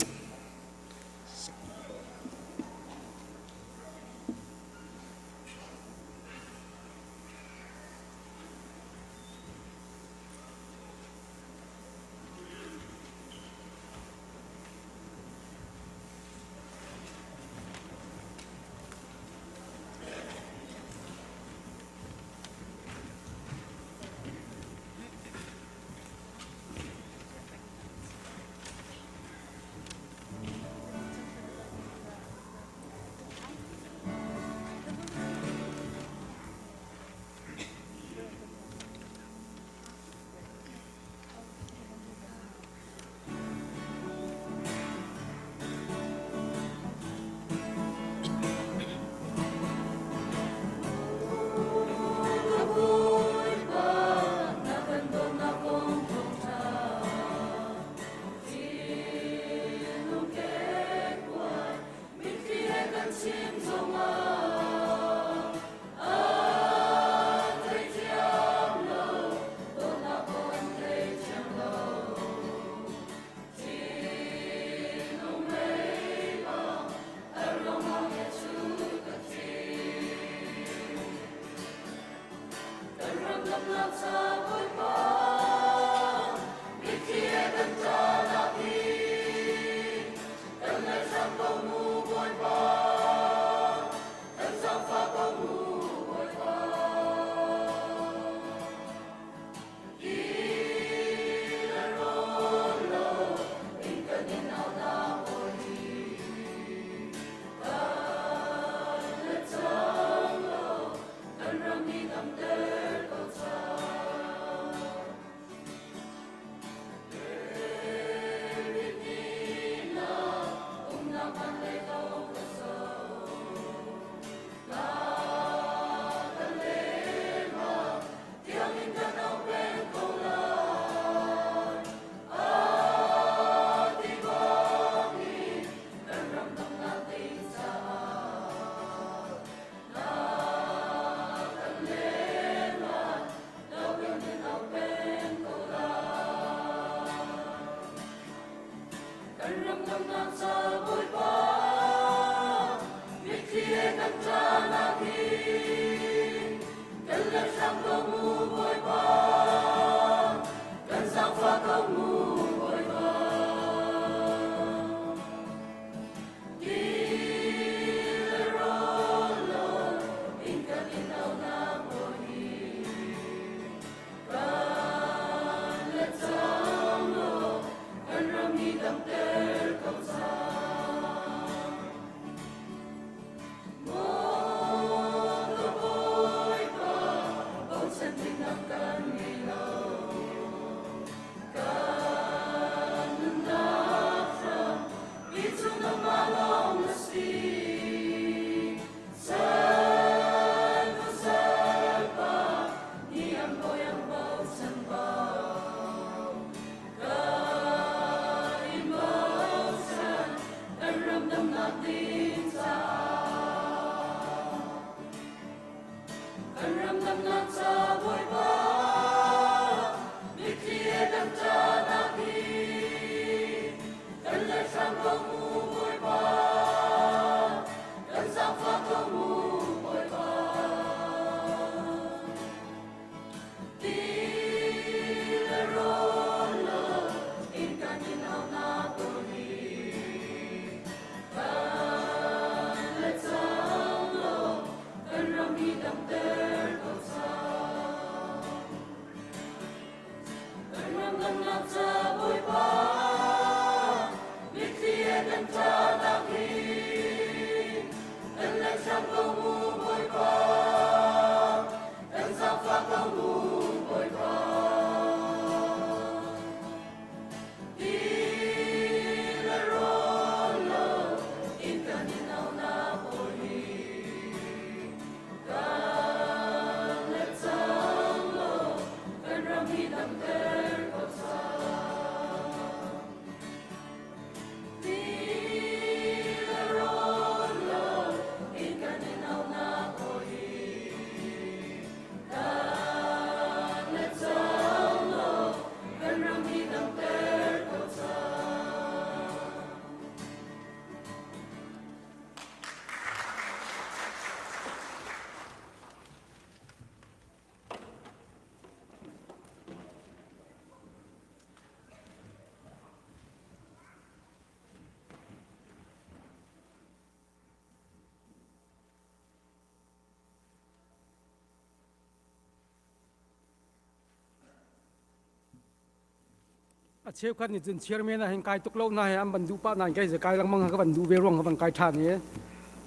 A cheukhat nih cun chairman ah hin kai tuk lo na he an ban duh pah nain kei ze kai lengmang ka van duh ve ruang ka van kai ṭhan i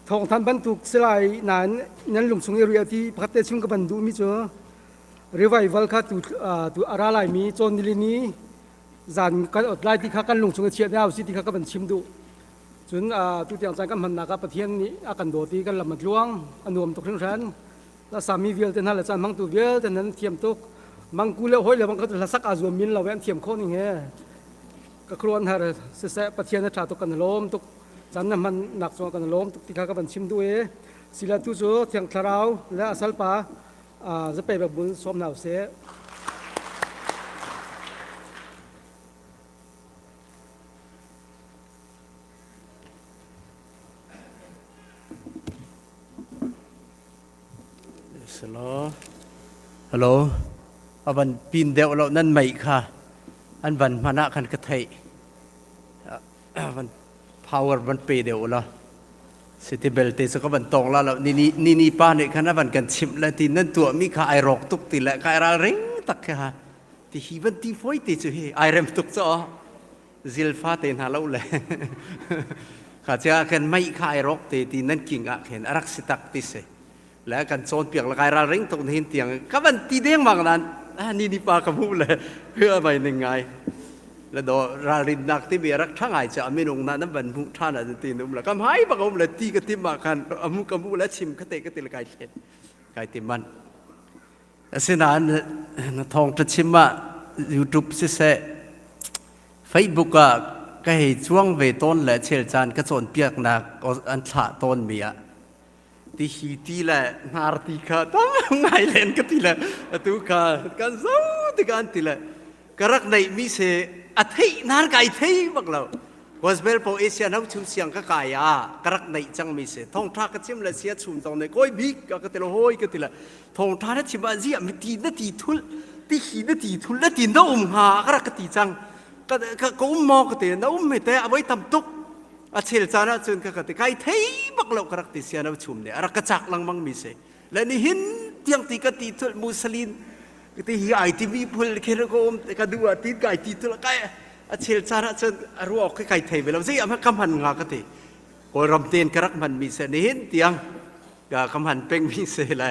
thawngthan bantuk silai nain nan lungchung i ria ti pakhat te chung ka van duh mi cu revival kha tu tu a ra lai mi cawn nilini zan kan ot lai ti kha kan lungchung i chiah ne si ti kha ka van chim duh. Cun tu tiang caan kan hmannak ah Pathian nih a kan dawt i kan lam a tluang, a nuam tuk hringhran. La sami vialte hna le caan hmangtu vialte nan thiam tuk. Mangku le hawi le bang kha hlasak aa zuam min lo an thiam khawh ning he. Ka khuaruan har siseh Pathian a ṭha tuk kan lawm tuk. Caan na hman nak cungah kan lawm tuk ti kha ka van chim duh i sila tu cu Thiang Thlarau le a salpa zapei bak bun sawm hna usih. Hello. Hello. A van pin deuh lo nan mei kha an van hman ah khan ka theih. Van power van pe deuh la. City belte cu ka van tong la lo ni ni ni ni pa nih khan a van kan chimh le ti nan tuah mi kha ai rawk tuk ti le kai ral ring tak kha ha. Ti hi van ti foi te cu hi ai rem tuk cho. Zilfa te hna lo le kha chia khan mei kha ai rawk te ti nan king ah khin a rak si tak ti si le kan cawnpiak le kai ralring tuk hin tiang ka van ti deng mang nan ni ni pa ka mu le hua mai ning ngai le do ralrin nak ti mi rak tha ngai cha minung na nan van mu tha na ti num la kam hai bak um le ti ka tim ma khan amu ka mu le chim ka te ka ti le kai thlet kai ti man Asinain na thawngṭha chim ah YouTube siseh Facebook ah ka hei cuang ve tawn le chel caan ka cawnpiaknak an thlah tawnmi ah ti hi ti le hnar ti kha tam ngai len ka ti le atu kha kan zo tikah an ti le ka rak neihmi se a theih nan kai thei bak lo. Gospel po Asia no chum siang ka kai ah ka rak neih cangmi se thongtha ka chim le sia chum tong ne koi bik ka ka ti lo hoi ka ti le thongtha na chim ah zia mi ti na ti thul ti hi na ti thul na ti na um hnga ka rak ka ti cang ka ka ka um maw ka ti na um me te avoi tam tuk a chel caan ah cun ka ka ti kai thei bak lo ka rak ti sia no chum ne a rak ka chak lengmang mi se le nihin tiang ti ka ti thul musalin ti hi ai ti mi phul khe ko um ka du ah tin kai ti thul kai a chel caan ah cun a ruak khi kai thei ve lo zei am ka hman nga ka ti kawlram ten ka rak hman mi se nihin tiang ka ka hman peng mi se le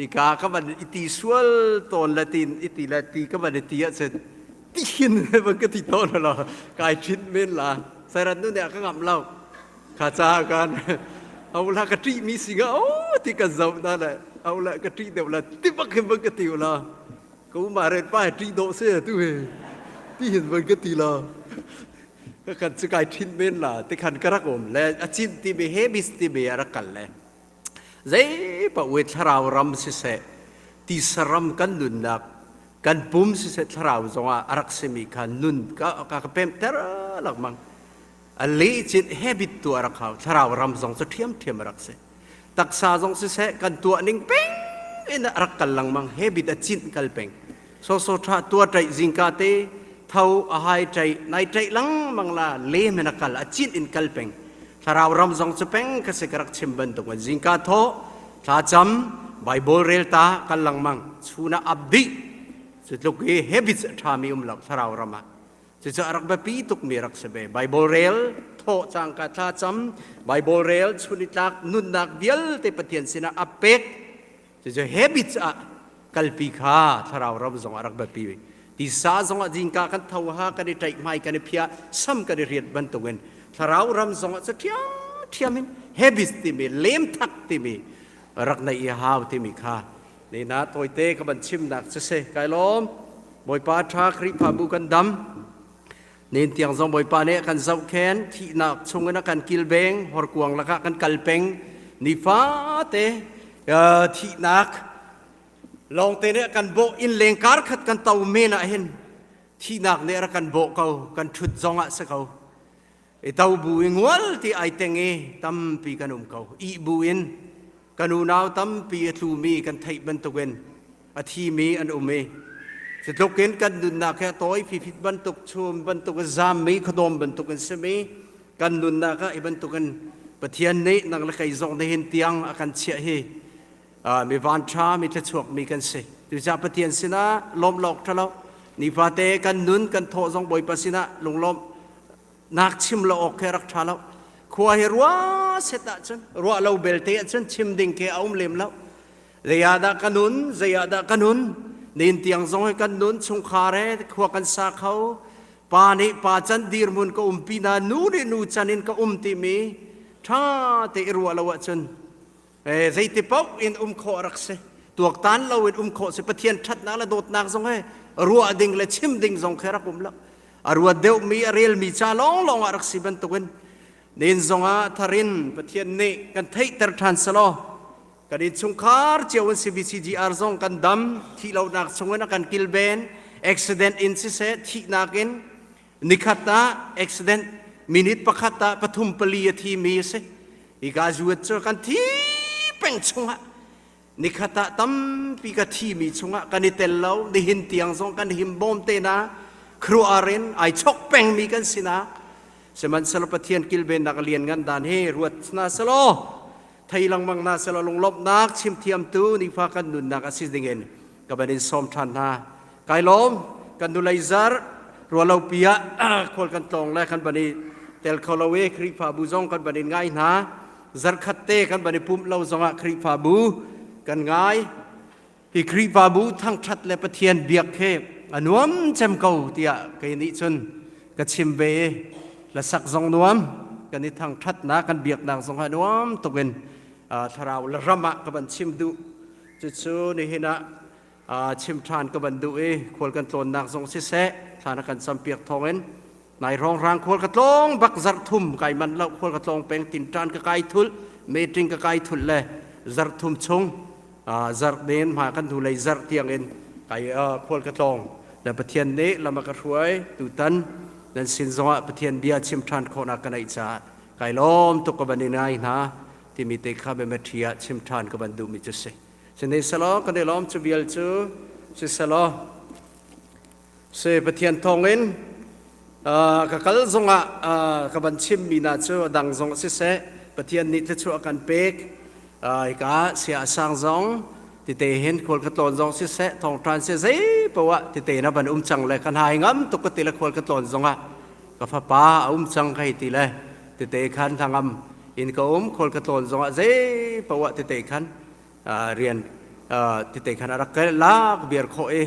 i ka ka van i ti sual ton le tin i ti le ti ka van i ti ah cun ti hin van ka ti ton lo kai thin men la sairan nu ne ka ngam lo Kha ca kan au la ka ṭih mi si nga o ti ka zoh na le au la ka ṭih deuh la ti bak hin van ka ti la ka uma ret pa ṭih dawh se tu he ti hin van ka ti la ka kan chu kai ṭhin men la ti khan ka rak um le a cin ti be he bis ti be a rak kal le zei pa we thlarau ram siseh tisa ram kan nunnak kan pum siseh thlarau zongah a rak simi kha nun ka ka ka pem ter lakmang A lehcin habit tu a rak hau. Thlarau ram zong cu ṭhiamṭhiam a rak si. Taksa zong siseh kan tuah ning peng in a rak kal lengmang. Habit a cinh kal peng. Soso ṭha tua ṭaih zingka te tho a hai ṭaih nai ṭaih lengmang la lem in a kal a cinh in kal peng. Thlarau ram zong cu peng ka si ka rak chim bantuk in zingka thawh thlacam Bible rel ta kal lengmang chun ah ap dih cu tluk i habits a ṭhami um lo thlarau ram ah Cucu a rak biapi tukmi rak si ve. Bible rel, thawh cangka thlacam, Bible rel, chunitlak nunnak vialte Pathian sinah a pek. Cucu habits ah kalpi kha thlarau ram zong a rak biapi. Tisa zong ah zingka kan tho ha, kan i ṭaih hmai, kan i phiah, sam kan i riat bantukin thlarau ram zong ah cu ṭhiamṭhiam in habits timi, lemthak timi rak neih i hau timi kha Ni hna tawite ka van chimnak cu si. Kai lawm. Bawipa ṭha Khrihfabu kan dam. Nin tiang zong Bawipa nih a kan zohkhen, thihnak chungin a kan kilveng, horkuang lakah kan kal peng. Nifate thihnak lawngte nih a kan bawh innleng kar khat kan to men ah hin thihnak nih a rak kan bawh ko, kan ṭhut zong ah si ko. I to bu i ngual ti ai teng i tampi kan um ko. Ih bu in kan unau tampi a tlumi kan theih bantukin a thimi an um i cutluk in kan nunnak he tawi fifit bantuk chum bantuk in zammi khuadawm bantuk in simi kan nunnak ah hi bantukin Pathian nih nang le kei zong nihin tiang a kan chiah hi mi vanṭha mi thluachuak mi kan si. Tucah Pathian sinah lawm lawk ṭhalo. Nifate kan nun kan thawh zong Bawipa sinah lunglawmh nak chim lo awk khi rak ṭha lo. Khua hi ruah set ahcun ruah lo belte ahcun chim ding khi a um lem lo. Zei ah dah ka nun, zei ah dah ka nun, nin tiang zong hi kan nun chungkhar he khua kan sa kho. Pa nih pa can dirhmun ka umpi na, nu nih nu can in ka um timi ṭha te i ruah lo ahcun zeiti paoh in um khawh a rak si. Tuaktan lo in um khawh si. Pathian ṭhatnak le dawtnak zong he ruah ding le chim ding zong khi rak um lo. A ruat deuhmi, a relmi ca lawnglawng ah rak si bantukin nin zongah tharin Pathian nih kan theihter ṭhan selaw kan innchungkhar cio in CBCGR zong kan dam thih lonak chungin a kan kilven accident in siseh thihnak in nikhat ah accident minute pakhat ah pathum pali a thimi a si. Hika zuat cu kan thi peng chungah nikhat ah tampi ka thimi chungah kan i tel lo nihin tiang zong kan him bawm te na khuaruahar in ai chok pengmi kan si na sihmanhsehlaw Pathian kilvennak a lian ngan dan hi ruat na selaw thei lengmang na selaw lunglawmhnak chim thiamtu nifa kan nunnak a si dingin ka van in sawm ṭhan hna. Kai lawm kan nulei zar rualopi ah khual kan tlawng le kan van i tel kho lo i Khrihfabu zong kan van in ngai hna. Zarkhat te kan van i pumh lo zongah Khrihfabu kan ngai. Hi Khrihfabu thangṭhat le Pathian biak hi a nuam cem ko tiah kei nih cun ka chim ve i hlasak zong nuam kan i thangṭhatnak kan biaknak zong a nuam tuk in thlarau le ram ah ka van chim duh. Cucu nihin ah chim ṭhan ka van duh i khual kan tlawnnak zong siseh thla na kan campiak thawngin nai rongrang khual ka tlawng bak zarh thum kai manh lo khual ka tlawng peng tinṭan ka kai thulh meeting ka kai thulh le zarh thum chung zarh den hma kan hnulei zarh tiang in kai khual ka tlawng le Pathian nih lam a ka hruai tutan nan sin zongah Pathian bia chim ṭhan khawhnak ka neih caah kai lawm tuk ka van i ngai hna timi te kha biamitthli ah chim ṭhan ka van duhmi cu si. Sihmanhsehlaw kan i lawm cu vial cu siselaw si Pathian thawngin ka kal zongah ka van chimmi hna cu a dang zong siseh Pathian nih thluachuah kan pek hika sia a sang zong tite hin khual ka tlawn zong siseh thawngṭhan si zei poah tite na van um cang le ka hna ngam tuk ka ti le khual ka tlawn zongah ka fapa a um cang ka hei ti le tete khan hlangam in ka um khual ka tlawn zongah zei poah tete khan rian tete khan a rak ka lak biar khawh i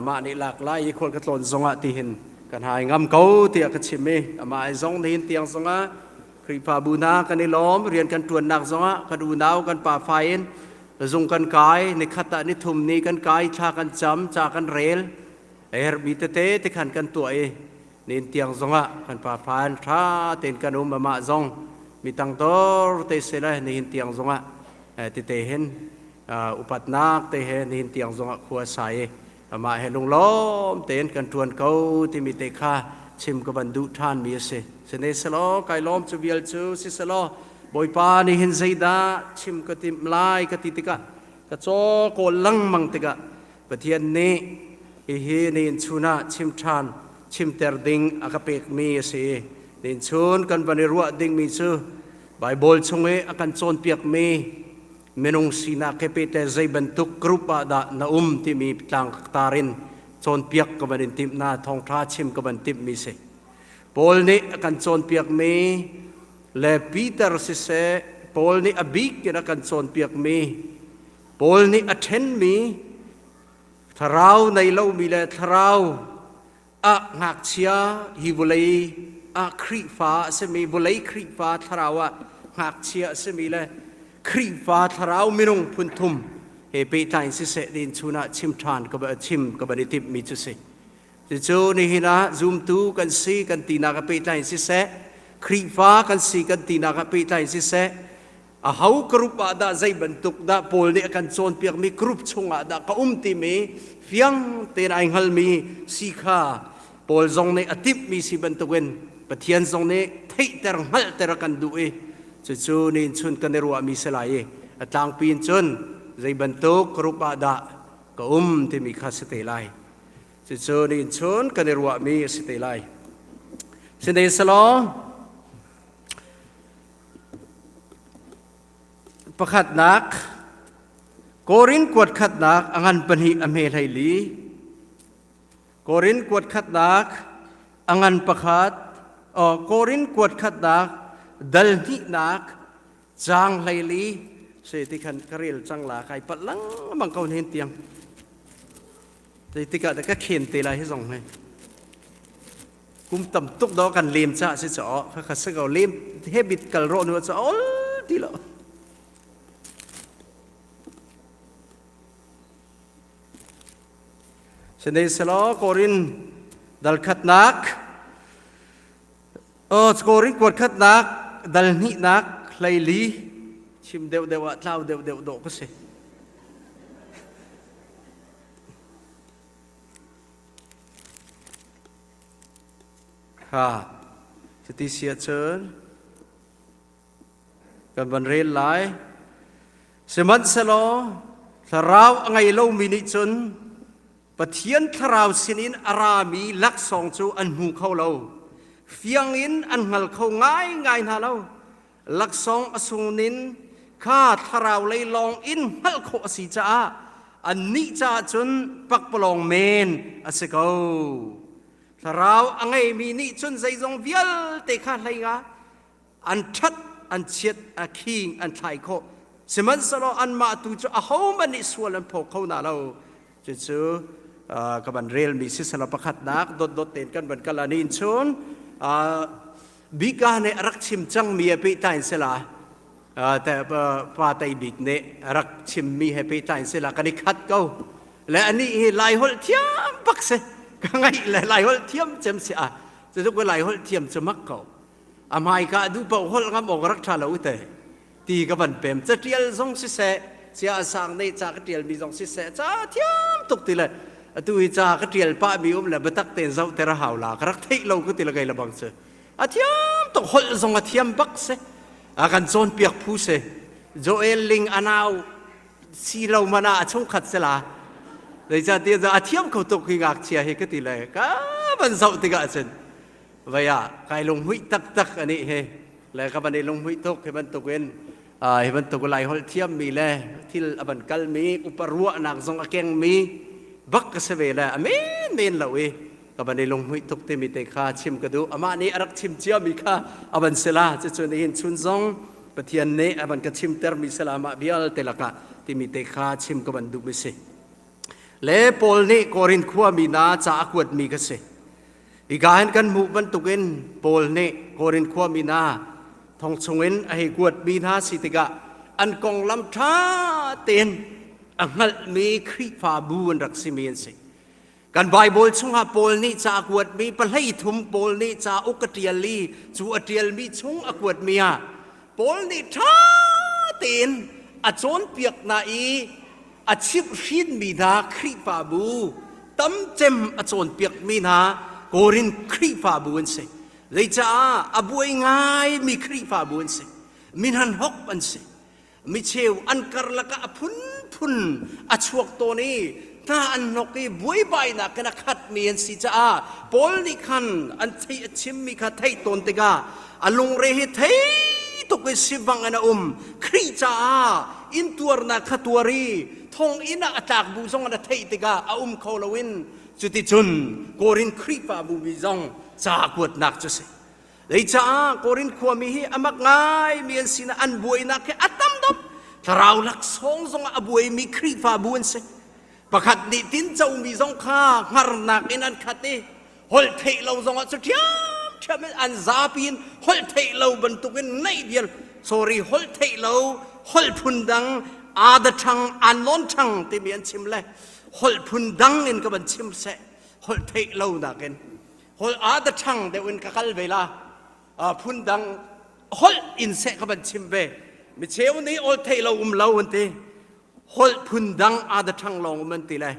mah nih lak lai i khual ka tlawn zongah tihin kan hai ngam ko tiah ka chim i amah ai zong nihin tiang zongah Khrihfabu hna kan i lawm rian kan ṭuannak zongah kan unau kan pa fa in zung kan kai nikhat ah nithum ni kan kai thla kan cam ca kan rel a herhmi tete te khan kan tuah i nin tiang zongah kan pa phan ṭha tein kan um amah zong mi tangdor te se le nihin tiang zongah tete hin upatnak te he nihin tiang zongah khua sa i amah he lunglawm tein kan ṭuan ko timi te kha chim ka van duh ṭhan mi a si sine selaw kai lawm cu vial cu si selaw Bawipa nih hin zeidah chim ka timh lai ka ti tikah ka caw kawl lengmang tikah Pathian nih hihi nihin chun ah chim ṭhan chimter ding a ka pekmi a si. Nihin chun kan van i ruah dingmi cu Baibal chung i a kan cawnpiakmi minung sinak he pehtlai zei bantuk group ah dah na um timi tlangtar in cawnpiak ka van in timh na thawngṭha chim ka van timhmi si. Paul nih a kan cawnpiakmi le Peter siseh Paul nih a bik in a kan cawnpiakmi Paul nih a ṭhenmi thlarau nei lomi le thlarau ah ngakchia hi vawlei ah Khrihfa a simi vawlei Khrihfa thlarau ah ngakchia a simi le Khrihfa thlarau minung phun thum he pehtlai in siseh tiin chun ah chim ṭhan ka chim ka van i timhmi cu si. Cucu nihin ah zumtu kan si kan tinak a pehtlai in siseh Khrihfa kan si kan tinak ah pehtlai in siseh aho group ah dah zei bantuk dah Paul nih a kan cawnpiakmi group chungah dah ka um timi fiang tein ai hngalmi si kha Paul zong nih a timhmi si bantukin Pathian zong nih theihter hngalhter a kan duh i cucu nih chun kan i ruahmi si lai i a tlangpi in cun zei bantuk group ah dah ka um timi kha si te lai cucu nih chun kan i ruahmi a si te lai Sihmanhsehlaw Pakhatnak, Korin kuat khatnak a ngan pahnih a hme hlei li. Korin kuat khatnak a ngan pakhat Korin kuat khatnak dal hnihnak caang 14 se ti khan ka rel cang la kai palh lengmang ko hen tiang Zeitikah dah ka khen te lai hi zong hi. Kum tam tuk do kan lem cha si cho kha kha se ko lem he bit kal ro nu cha ol ti lo. Sene selo korin dal khatnak o korin kuat khatnak dal hnihnak 14 chim deuh deuh ah tlau deuh deuh dawh ka si. Kha cuti si ahcun kan van rel lai. Sihmanhsehlaw thlarau a ngei lomi nih cun Pathian thlarau sinin a rami laksawng cu an hmu kho lo. Fiang in an hngal kho ngaingai hna lo. Laksawng a sungnin kha thlarau lei lawng in hngalh khawh a si caah annih caah cun pakpalawng men a si ko. Thlarau a ngeimi nih cun zeizong vialte kha hlei nga an ṭhat an chiat a khing an thlai khawh. Sihmanhsehlaw anmah tu cu ahohmanh nih sual an phaw kho hna lo. Cucu ka van relmi siselaw pakhatnak dotdot tein kan van kal anin chun bika nih a rak chim cangmi he pehtlai in sila pa tei bik nih a rak chimmi he pehtlai in sila kan i khat ko le anih hi lai holh thiam bak si ka ngaih le lai holh thiam cem si a cucu ka lai holh thiam cu mak ko a hmaika duh paoh holh ngam awk rak ṭha lo te ti ka van pem catial zong siseh cia sang nih ca ka tial mi zong siseh ca thiam tuk ti le atu hi ca ka tial pah mi um le biatak tein zoh ter a hau la ka rak theih lo ku ti le kei le bang cu a thiam tuk holh zong a thiam bak si a kan cawnpiak phu si Joel Ling anau si lo mana a chungkhat se la zeicahtiah a thiam kho tuk hi ngakchia hi ka ti le ka van zoh tikah cun vei ah kai lunghmuih taktak ani hi le ka van i lunghmuih tuk hi bantukin hi bantuk lai holh thiammi le thil a van kalmi upa ruahnak zong a kengmi bak ka si ve le a men men lo i ka van i lunghmuih tuk timi te kha chim ka duh amah nih a rak chim ciami kha a van si la cucu nihin chun zong Pathian nih a van ka chimtermi sila mah vialte lakah timi te kha chim ka van duh mi si le Paul nih Korin khuami na ca a kuatmi ka si Hika hin kan hmuh bantukin Paul nih Korin khuami hna thong chungin a hei kuatmi hna si tikah an konglam ṭha tein a hngalhmi Khrihfabu an rak simi an si. Kan Baibal chungah Paul nih ca a kuatmi pahlei thum Paul nih ca uk a ṭial i cu a ṭialmi chung a kuatmi ah Paul nih ṭha tein a cawnpiak hna i a chimhhrinmi hna Khrihfabu tamcem a cawnpiakmi hna Korin Khrihfabu an si. Zeicaah a buai ngaimi Khrihfabu an si. Minhan hok an si. Micheu an karlak ah a phunphun a chuak tawn i hna an hnok i buaibainak in a khatmi an si caah Paul nih khan an theih a chimmi kha theih tawn tikah a lungre hi thei tuk i sivang in a um Khrih caah intuarnak kha tuar i thonginn ah a tlak bu zong in a theih tikah a um kho loin cuticun Korin Khrihfabu mi zong ca kuatnak cu si Zeicaah Korin khuami hi a mak ngaimi an sinah an buainak hi a tam dop thlarau laksawng zongah a buaimi Khrihfabu an si pakhat nih tincomi zong kha hngarnak in an khat i holh theih lo zongah cu ṭhiamṭhiam in an zapi in holh theih lo bantukin neih vial sorry holh theih lo holh phun dang ada ṭhang an nawn ṭhang timi an chim le holh phun dang in ka van chim seh holh theih lo nakin holh ada ṭhang deuh in ka kal ve la phun dang holh in seh ka van chim ve mi cheu nih ol theih lo um lo an ti holh phun dang ada ṭhang lawng um an ti le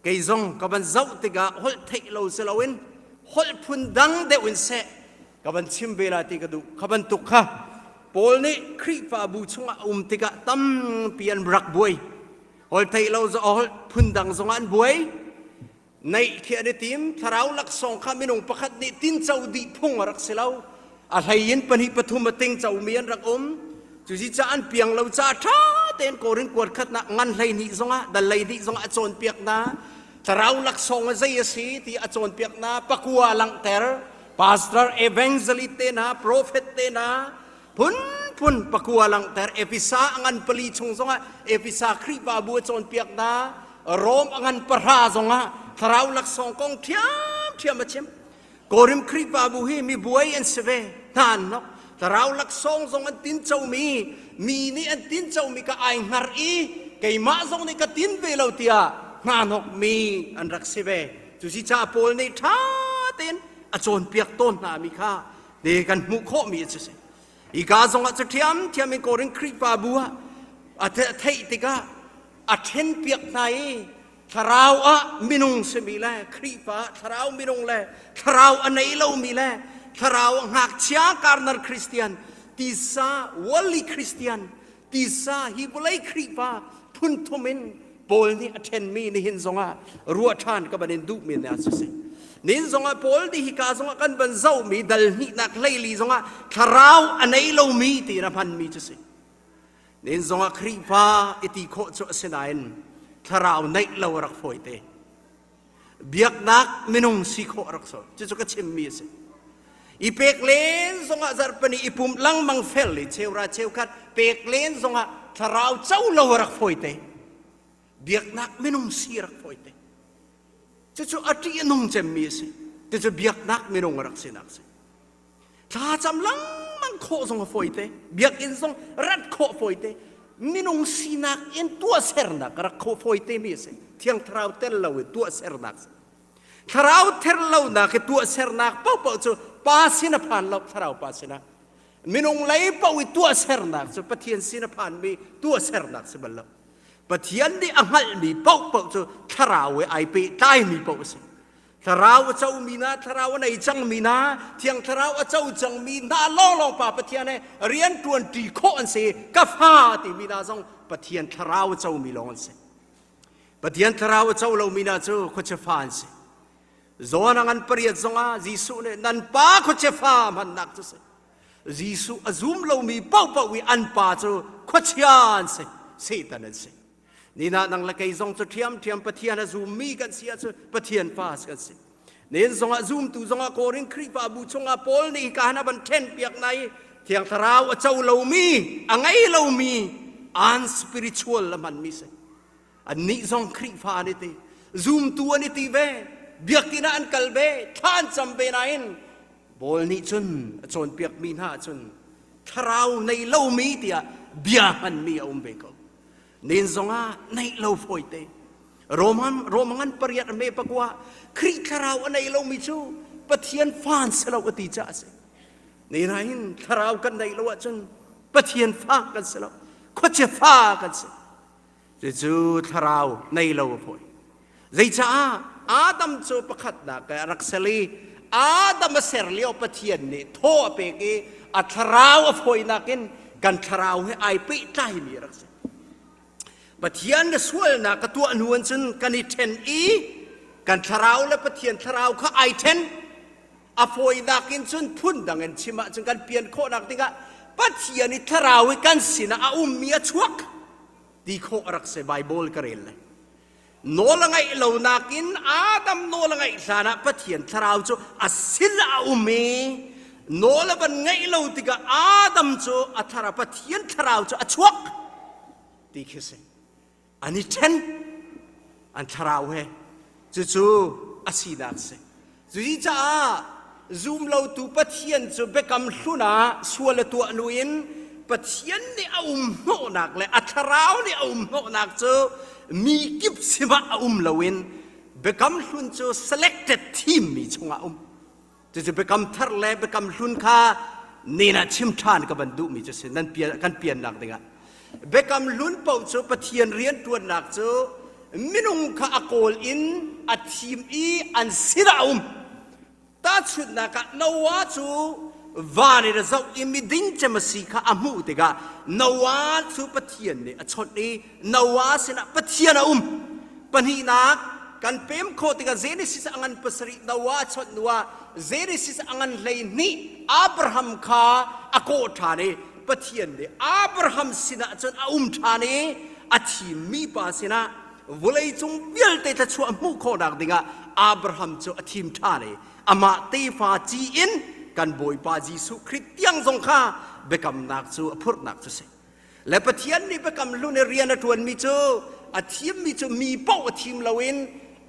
kei zong ka van zoh tikah holh theih lo si loin holh phun dang deuh in seh ka van chim ve la ti ka duh kha bantuk kha Paul nih Khrihfabu chungah a um tikah tampi an rak buai holh theih lo holh phun dang zongah an buai neih khi an i tim thlarau laksawng kha minung pakhat nih tinco dih phung a rak si lo a hlei in pahnih pathum a ting comi an rak um cuci ca an piang lo ca ṭha tein Korin kuat khatnak ngan 12 zongah dal 12 zongah a cawnpiak hna. Thlarau laksawng a zei a si ti a cawnpiak na pakua langhter. Pastor evangelist te hna, prophet te hna, phunphun pakua langhter. Efesa a ngan pali chung zongah Efesa Khrihfabu a cawnpiak hna. Rom a ngan pahra zongah thlarau laksawng kong ṭhiamṭhiam a chim. Korim Khrihfabu hi mi buai an si ve hna an nok. Thlarau laksawng zong an tin comi, mi nih an tin comi ka ai hngar i keimah zong nih ka tin ve lo tiah hna hnokmi an rak si ve. Cusi caah Paul nih ṭha tein a cawnpiak tawn hna mi kha te kan hmuh khawhmi a si. Hika zongah cu ṭhiamṭhiam in Korin Khrihfabu ah a theih tikah a ṭhenpiak hna i thlarau ah minung simi le Khrihfa ah thlarau minung le thlarau a nei lomi le thlarau a ngakchia karnar Christian tisa worldly Christian tisa hi vawlei Khrihfa phun thum in Paul nih a ṭhenmi nihin zongah ruah ṭhan ka ban in duhmi ne a si. Nin zongah Paul nih hika zongah kan van zohmi dal hnihnak hleili zongah thlarau a nei lomi tiin a hmanmi cu si. Nin zongah Khrihfa i ti khawh cu a si nain thlarau neih lo a rak fawi te. Biaknak minung si khawh a rak so. Cucu ka chimmi a si. I pek len zongah zarhpani i pumh lengmang fel i cheura cheukhat pek len zongah thlarau co lo a rak fawi te. Biaknak minung si a rak fawi te. Cucu a ṭih a nung cemmi a si. Cucu biaknak minung a rak sinak a si. Thlacam lengmang khawh zong a fawite. Biakinn zong rat khawh fawite. Minung sinak in tuahsernak rak khawh fawite mi a si. Thiang Thlarau tel lo i tuahsernak si. Thlarau ther lonak i tuahsernak paohpaoh cu Pa sin a phan lo, Thlarau Pa sinah. Minung lei paoh i tuahsernak cu Pathian sin a phanmi tuahsernak si bal lo. Pathian nih a hngalhmi paohpaoh cu Thlarau he ai pehtlaimi paoh a si. Thlarau a comi hna, Thlarau a nei cangmi hna, Thiang Thlarau a co cangmi hna lawnglawng Pa Pathian he rian ṭuanṭi khawh an si. Ka fa timi hna zong Pathian Thlarau a comi lawng an si. Pathian Thlarau a co lomi hna cu khuachia fa an si. Zawn a ngan pariat zongah Jesuh nih nan pa khuachia fa hmannak cu si. Jesuh a zum lomi paohpaoh i an pa cu khuachia an si, Satan an si. Nina nang le kei zong cu ṭhiamṭhiam Pathian a zummi kan si ahcun Pathian fa kan si. Nen zongah zumtu zongah Korin Khrihfabu chungah Paul nih hika han a van ṭhenpiak hna i Thiang Thlarau a co lomi, a ngei lomi, unspiritual a hmanmi si. Annih zong Khrihfa an i ti, zumtu an i ti ve, biakinn ah an kal ve, thla an cam ve nain Paul nih cun a cawnpiakmi hna ahcun thlarau nei lomi tiah bia hmanmi a um ve ko. Nen zongah neih lo fawite. Roman Roman pariat a me pakua Khrih thlarau a nei lomi cu Pathian fa an si lo a ti caah a si. Ne nain thlarau kan neih lo ahcun Pathian fa kan si lo. Khuachia fa kan si. Cucu thlarau nei lo a fawi. Zeicaah Adam cu pakhatnak a rak ser i Adam a ser lio Pathian nih thaw a pek i a thlarau a fawinak in kan thlarau he ai pehtlaimi a rak si. Pathian le sualnak ka tuah hnu an cun kan i ṭhen i kan thlarau le Pathian thlarau kha ai ṭhen. A fawinak in cun phun dang in chim ahcun kan pian khawhnak dingah Pathian i thlarau i kan sinah a ummi a chuak ti khawh a rak si Bible ka rel le. Nawl a ngaih lo nakin Adam nawl a ngaih hlan ah Pathian thlarau cu a sin ah a um i nawl a van ngaih lo tikah Adam cu a thlarau Pathian thlarau cu a chuak ti khi si. An i ṭhen an thlarau he cucu a sinak si. Cucaah zumlotu Pathian cu biakam hlun ah sual a tuah hnu in Pathian nih a um hnawhnak le a thlarau nih a um hnawhnak cu mi kip simah a um loin biakam hlun cu selected thimmi chungah a um. Cucu biakam thar le biakam hlun kha nen ah chim ṭhan ka van duhmi cu si nan pian, kan piannak dingah. Biakam hlun paoh cu Pathian rianṭuannak cu minung kha a kawl in a thim i an sinah a um. Tahchunhnak ah Noah cu van in a zoh i miding cem a si kha a hmuh tikah Noah cu Pathian nih a chawnh i Noah sinah Pathian a um. Pahnihnak kan pem khawh tikah Genesis a ngan pasarih Noah a chawnh hnuah Genesis a ngan 12 Abraham kha a kawh ṭhan i Pathian nih Abraham sinah cun a um ṭhan i a thimmi pa sinah. Vawleicung vialte thluachuah hmuh khawhnak dingah Abraham cu a thim ṭhan i amah tefa ci in kan Bawipa Jesuh Khrih tiang zong kha biakamnak cu a phurhnak cu si. Le Pathian nih biakam hlun i rian a ṭuanmi cu a thimmi cu mi paoh a thim loin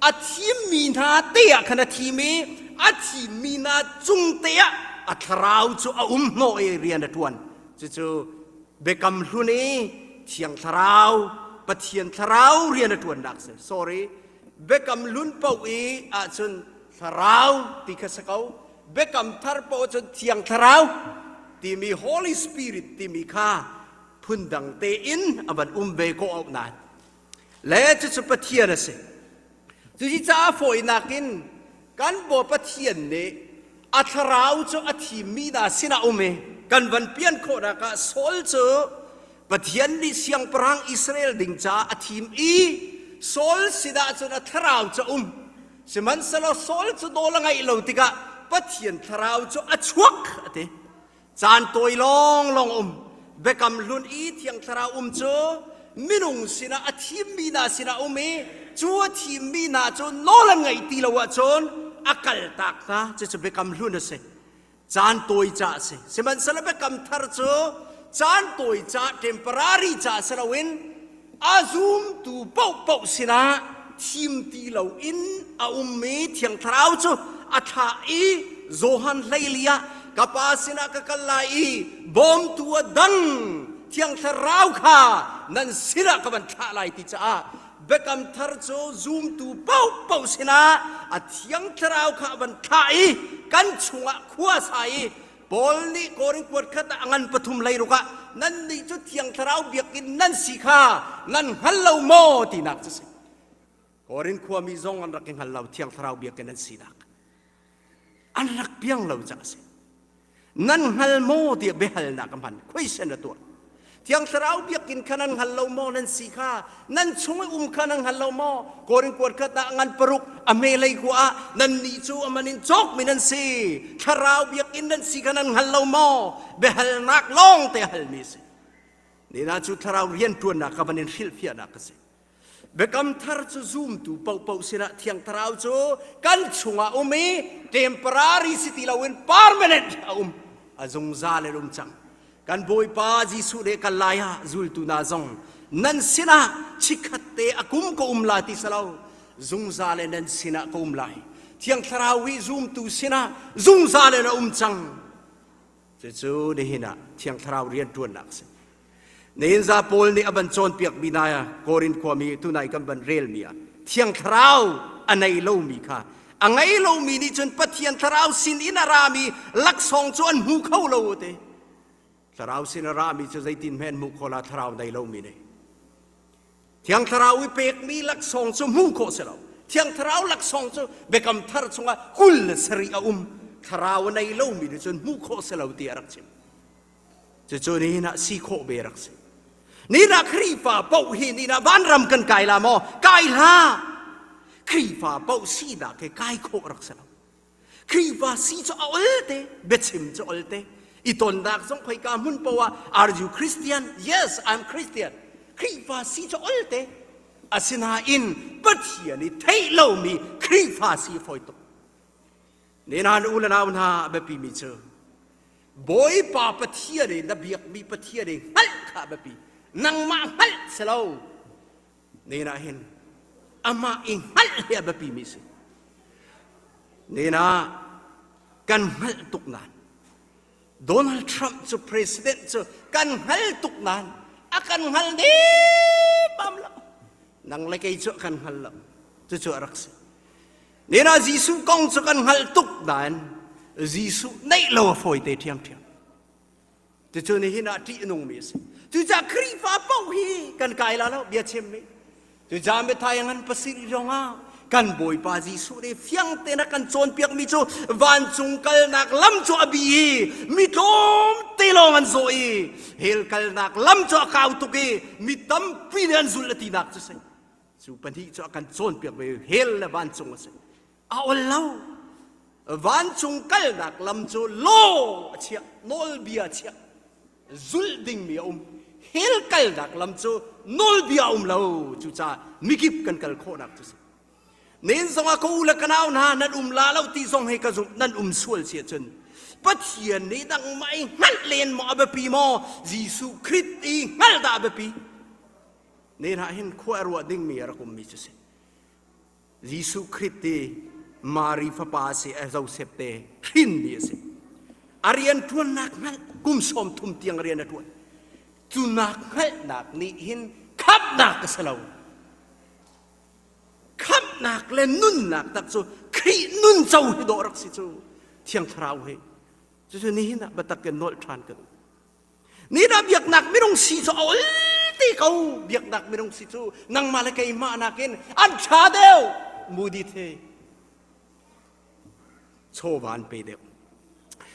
a thimmi hna te ah khan a thim i a thimmi hna cung te ah a thlarau cu a um hnawh i rian a ṭuan. Cucu biakam hlun i Thiang Thlarau Pathian Thlarau rian a ṭuannak si. Sorry, biakam hlun paoh i ahcun Thlarau ti kha si ko. Biakam thar paoh cun Thiang Thlarau timi Holy Spirit timi kha phundang tein a van um ve ko auh nain le cucu Pathian a si. Cuci caah fawinak in kan Bawi Pathian nih a thlarau cu a thimmi hna sinah um i kan van pian khawhnak ah Saul cu Pathian nih siangpahrang Israel ding caah a thim i Saul sinah cun a thlarau cu a um. Sihmanhsehlaw Saul cu nawl a ngaih lo tikah Pathian thlarau cu a chuak a ti. Caan tawi lawnglawng um. Biakam hlun i Thiang Thlarau um cu minung sinah a thimmi hna sinah um i cu a thimmi hna cu nawl an ngaih ti lo ahcun a kaltak hna. Cucu biakam hlun a si. Caan tawi ca a si. Sihmanhsehlaw biakam thar cu caan tawi ca temporary ca si loin a zumtu paohpaoh sinah thim ti loin a ummi Thiang Thlarau cu a thlah i Johan hleili ah ka pa sinah ka kal lai i bawmtu a dang Thiang Thlarau kha nan sinah ka van thlah lai ti caah Biakam thar cu zumtu paohpaoh sinah a Thiang Thlarau kha a van thlah i kan chungah khua sa i Paul nih Korin kuat khat ah a ngan pathum leiruk ah nannih cu Thiang Thlarau biakinn nan si kha nan hngal lo maw tinak cu si. Korin khuami zong an rak i hngal lo Thiang Thlarau biakinn an sinak. An rak piang lo ca a si. Nan hngal maw tiah biahalnak a hman. Question a tuah. Thiang Thlarau biakinn kha nan hngal lo maw nan si kha nan chung i um kha nan hngal lo maw Korin kuat khat ah ngan paruk a hmelei khua ah nan nih cu aman in cawkmi nan si Thlarau biakinn nan si kha nan hngal lo maw biahalnak lawng te halmi si nina cu Thlarau rianṭuannak ka van in hrilhfiahnak ka si Biakam thar cu zumtu paohpaoh sinah Thiang Thlarau cu kan chungah um i temporary si ti loin permanent a um a zungzal in um cang. Kan Bawipa Jesuh nih kan lai ah zultu hna zong nan sinah chikkhat te a kum ka um la ti si lo zungzal in nan sinah ka um lai. Thiang Thlarau hi zumtu sinah zungzal in a um cang. Cucu nihin ah Thiang Thlarau rianṭuannak a si. Nihin za Paul nih a van cawnpiakmi hna Korin khuami tunai kan van relmi ah Thiang Thlarau a nei lomi kha a ngei lomi nih cun Pathian Thlarau sin in a rami laksawng cu an hmu kho lo te. Thlarau sin a rami cu zeitin hme an hmuh khawh la Thlarau nei lomi nih. Thiang Thlarau i pekmi laksawng cu hmuh khawh si lo. Thiang Thlarau laksawng cu Biakam Thar chungah 27 a um. Thlarau a nei lomi nih cun hmuh khawh si lo ti a rak chim. Cucu nihin ah si khawh ve rak si. Nihin ah Khrihfa paoh hi nihin ah vanram kan kai la maw? Kai hlah! Khrihfa paoh sinak he kai khawh rak si lo. Khrihfa si cu a ol te, biachim cu ol te. I tonnak zong khoika hmun poah are you Christian? Yes, I'm Christian. Khrihfa si cu ol te. Asinain Pathian i theih lomi Khrihfa si fawi tuk. Nenan u le nau hna a biapimi cu Bawipa Pathian i na biakmi Pathian i hngalh kha a biapi. Nangmah hngalh si lo. Nen ah hin amah i hngalh hi a biapimi si. Nen ah kan hngalh tuk nain Donald Trump cu president cu kan hngal tuk nain a kan hngal bam lo. Nang le kei cu a kan hngal lo. Cucu a rak si. Nen ah Jesuh kong cu kan hngalh tuk nain Jesuh neih lo a fawi te ṭhiamṭhiam. Cucu nihin ah ṭih a nungmi a si. Cucaah Khrihfa paoh hi kan kai la lo bia chimmi. Cucaah Matthai ngan pasarih zongah kan Bawipa Jesuh nih fiang tein a kan cawnpiakmi cu vancung kalnak lam cu a bi i mi tlawmte lawng an zawh i hell kalnak lam cu a kau tuk i mi tampi nih an zulh a tinak cu si. Cu pahnih cu a kan cawnpiak ve hell le vancung a si. A ol lo. Vancung kalnak lam cu law a chiah, nawlbia a chiah. Zulh dingmi a um. Hell kalnak lam cu nawlbia um lo. Cucaah mikip kan kal khawhnak cu si. Nen zongah ka u le ka nau hna nan um la lo ti zong hei ka zumh nan um sual si ahcun Pathian nih nangmah i hngalh len maw a biapi maw Jesuh Khrist i hngalh dah a biapi nen ah hin khua a ruah dingmi a rak ummi cu si Jesuh Khrist ti Mari fapa a si Joseph te hrinmi a si a rian ṭuannak hngalh kum 30 tiang rian a ṭuan cu nak hngalhnak nih hin khamhnak a si lo Khamhnak le nunnak tak cu Khrih nun co hi dawh rak si cu Thiang Thlarau he cucu nihin ah biatak in nolh ṭhan ka duh. Ni dah biaknak minung si cu a ol te ko biaknak minung si cu nangmah le keimah nakin an ṭha deuh Moody the chawva an pe deuh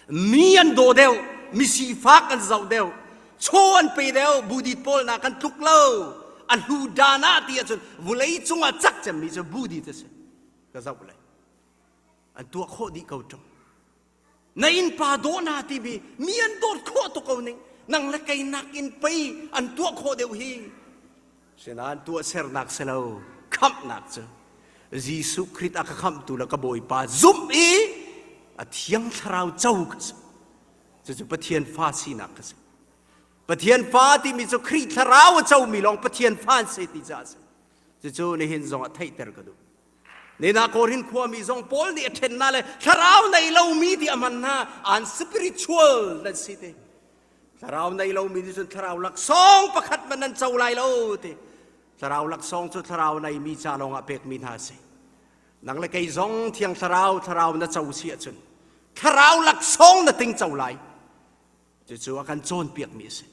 mi an daw deuh mi sifak an zoh deuh chaw an pe deuh budit pawl na kan tluk lo a hlu dan ah ti ahcun vulei cungah cak cemmi cu budit a si ka zoh le an tuah khawh dih ko ṭung na innpa daw na timi mi an dawt khawh tuk ko ning nang le kei nakin pei an tuah khawh deuh hi Sinain tuahsernak si lo, khamhnak cu Jesuh Khrist a ka khamhtu le ka Bawipa zumh i a Thiang Thlarau co ka si. Cucu Pathian fa sinak ka si. Pathian fa timi cu Khrih Thlarau a comi lawng Pathian fa an si ti caah a si. Cucu nihin zong ah theihter ka duh. Nina Korin khuami zong Paul nih a ṭhen hna le thlarau nei lomi ti a hman hna an spiritual nan si te. Thlarau nei lomi nih cun thlarau laksawng pakhat man nan co lai lo ti. Thlarau laksawng cu thlarau neimi ca lawngah pekmi hna a si. Nang le kei zong thiang thlarau thlarau na co si ahcun thlarau laksawng na ting co lai. Cucu a kan cawnpiakmi a si.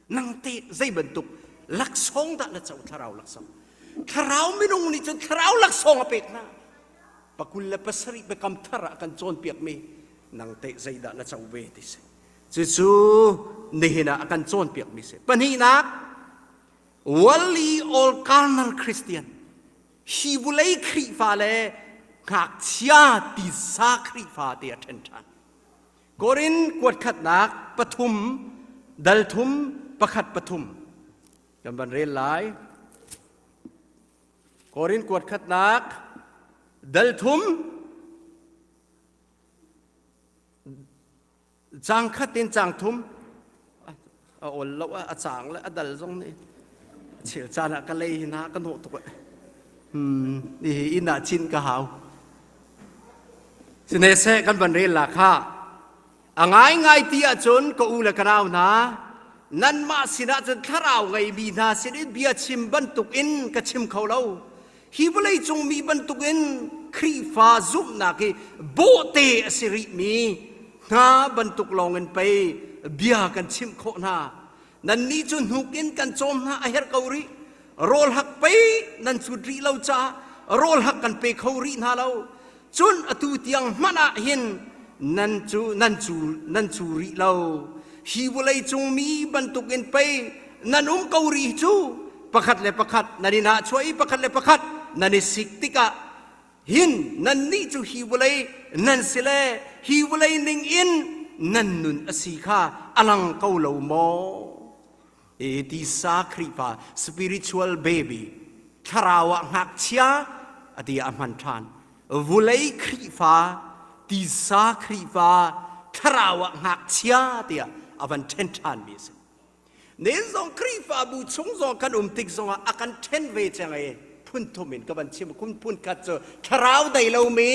Nang te zei bantuk laksawng dah na co thlarau laksawng? Thlarau minung nih cun thlarau laksawng a pek hna. Pakul le pasarih biakam thar ah a kan cawnpiakmi nang te zeidah na co ve ti si. Cucu nihin ah a kan cawnpiakmi si. Pahnihnak, worldly all carnal Christian, hi vulei Khrihfa le ngakchia tisa Khrihfa ti a ṭhen ṭhan. Korin kuatkhatnak pathum dal thum pakhat pathum kan van rel lai. Korin kuatkhatnak dal thum Cang khat in cang thum a ol lo a cang le a dal zong nih chel caan ah ka lei hi na ka hnawh tuk hmm hi inn ah cin ka hau sine seh kan van rel la kha a ngaingai ti ahcun ka u le ka nau hna nanmah sinah cun thlarau ngeimi hna sin in bia chim bantuk in ka chim kho lo Hi vawleicung mi bantukin Khrihfa zumhnak hi bawhte a si rihmi hna bantuk lawngin pei bia kan chimh khawh hna. Nannih cu hnuk in kan cawm hna a herh ko rih. Rawl hak pei nan cut rih lo caah rawl hak kan pe kho rih hna lo. Cun atu tiang hmanh ah hin nan cu nan cu nan cu rih lo. Hi vawleicung mi bantukin pei nan um ko rih cu pakhat le pakhat nan i nahchuah i pakhat le pakhat nan i sik tikah hin nannih cu hi vawlei nan si le hi vawlei ning in nan nun a si kha a lang ko lo maw? E tisa Khrihfa spiritual baby thlarau ah ngakchia a ti a hman ṭhan. Vulei Khrihfa tisa Khrihfa thlarau ah ngakchia tiah a van ṭhen ṭhanmi a si. Nen zong Khrihfabu chung zong kan um tik zongah a kan ṭhen ve cang i phun thum in ka van chim kun phun khat cu thlarau dei lomi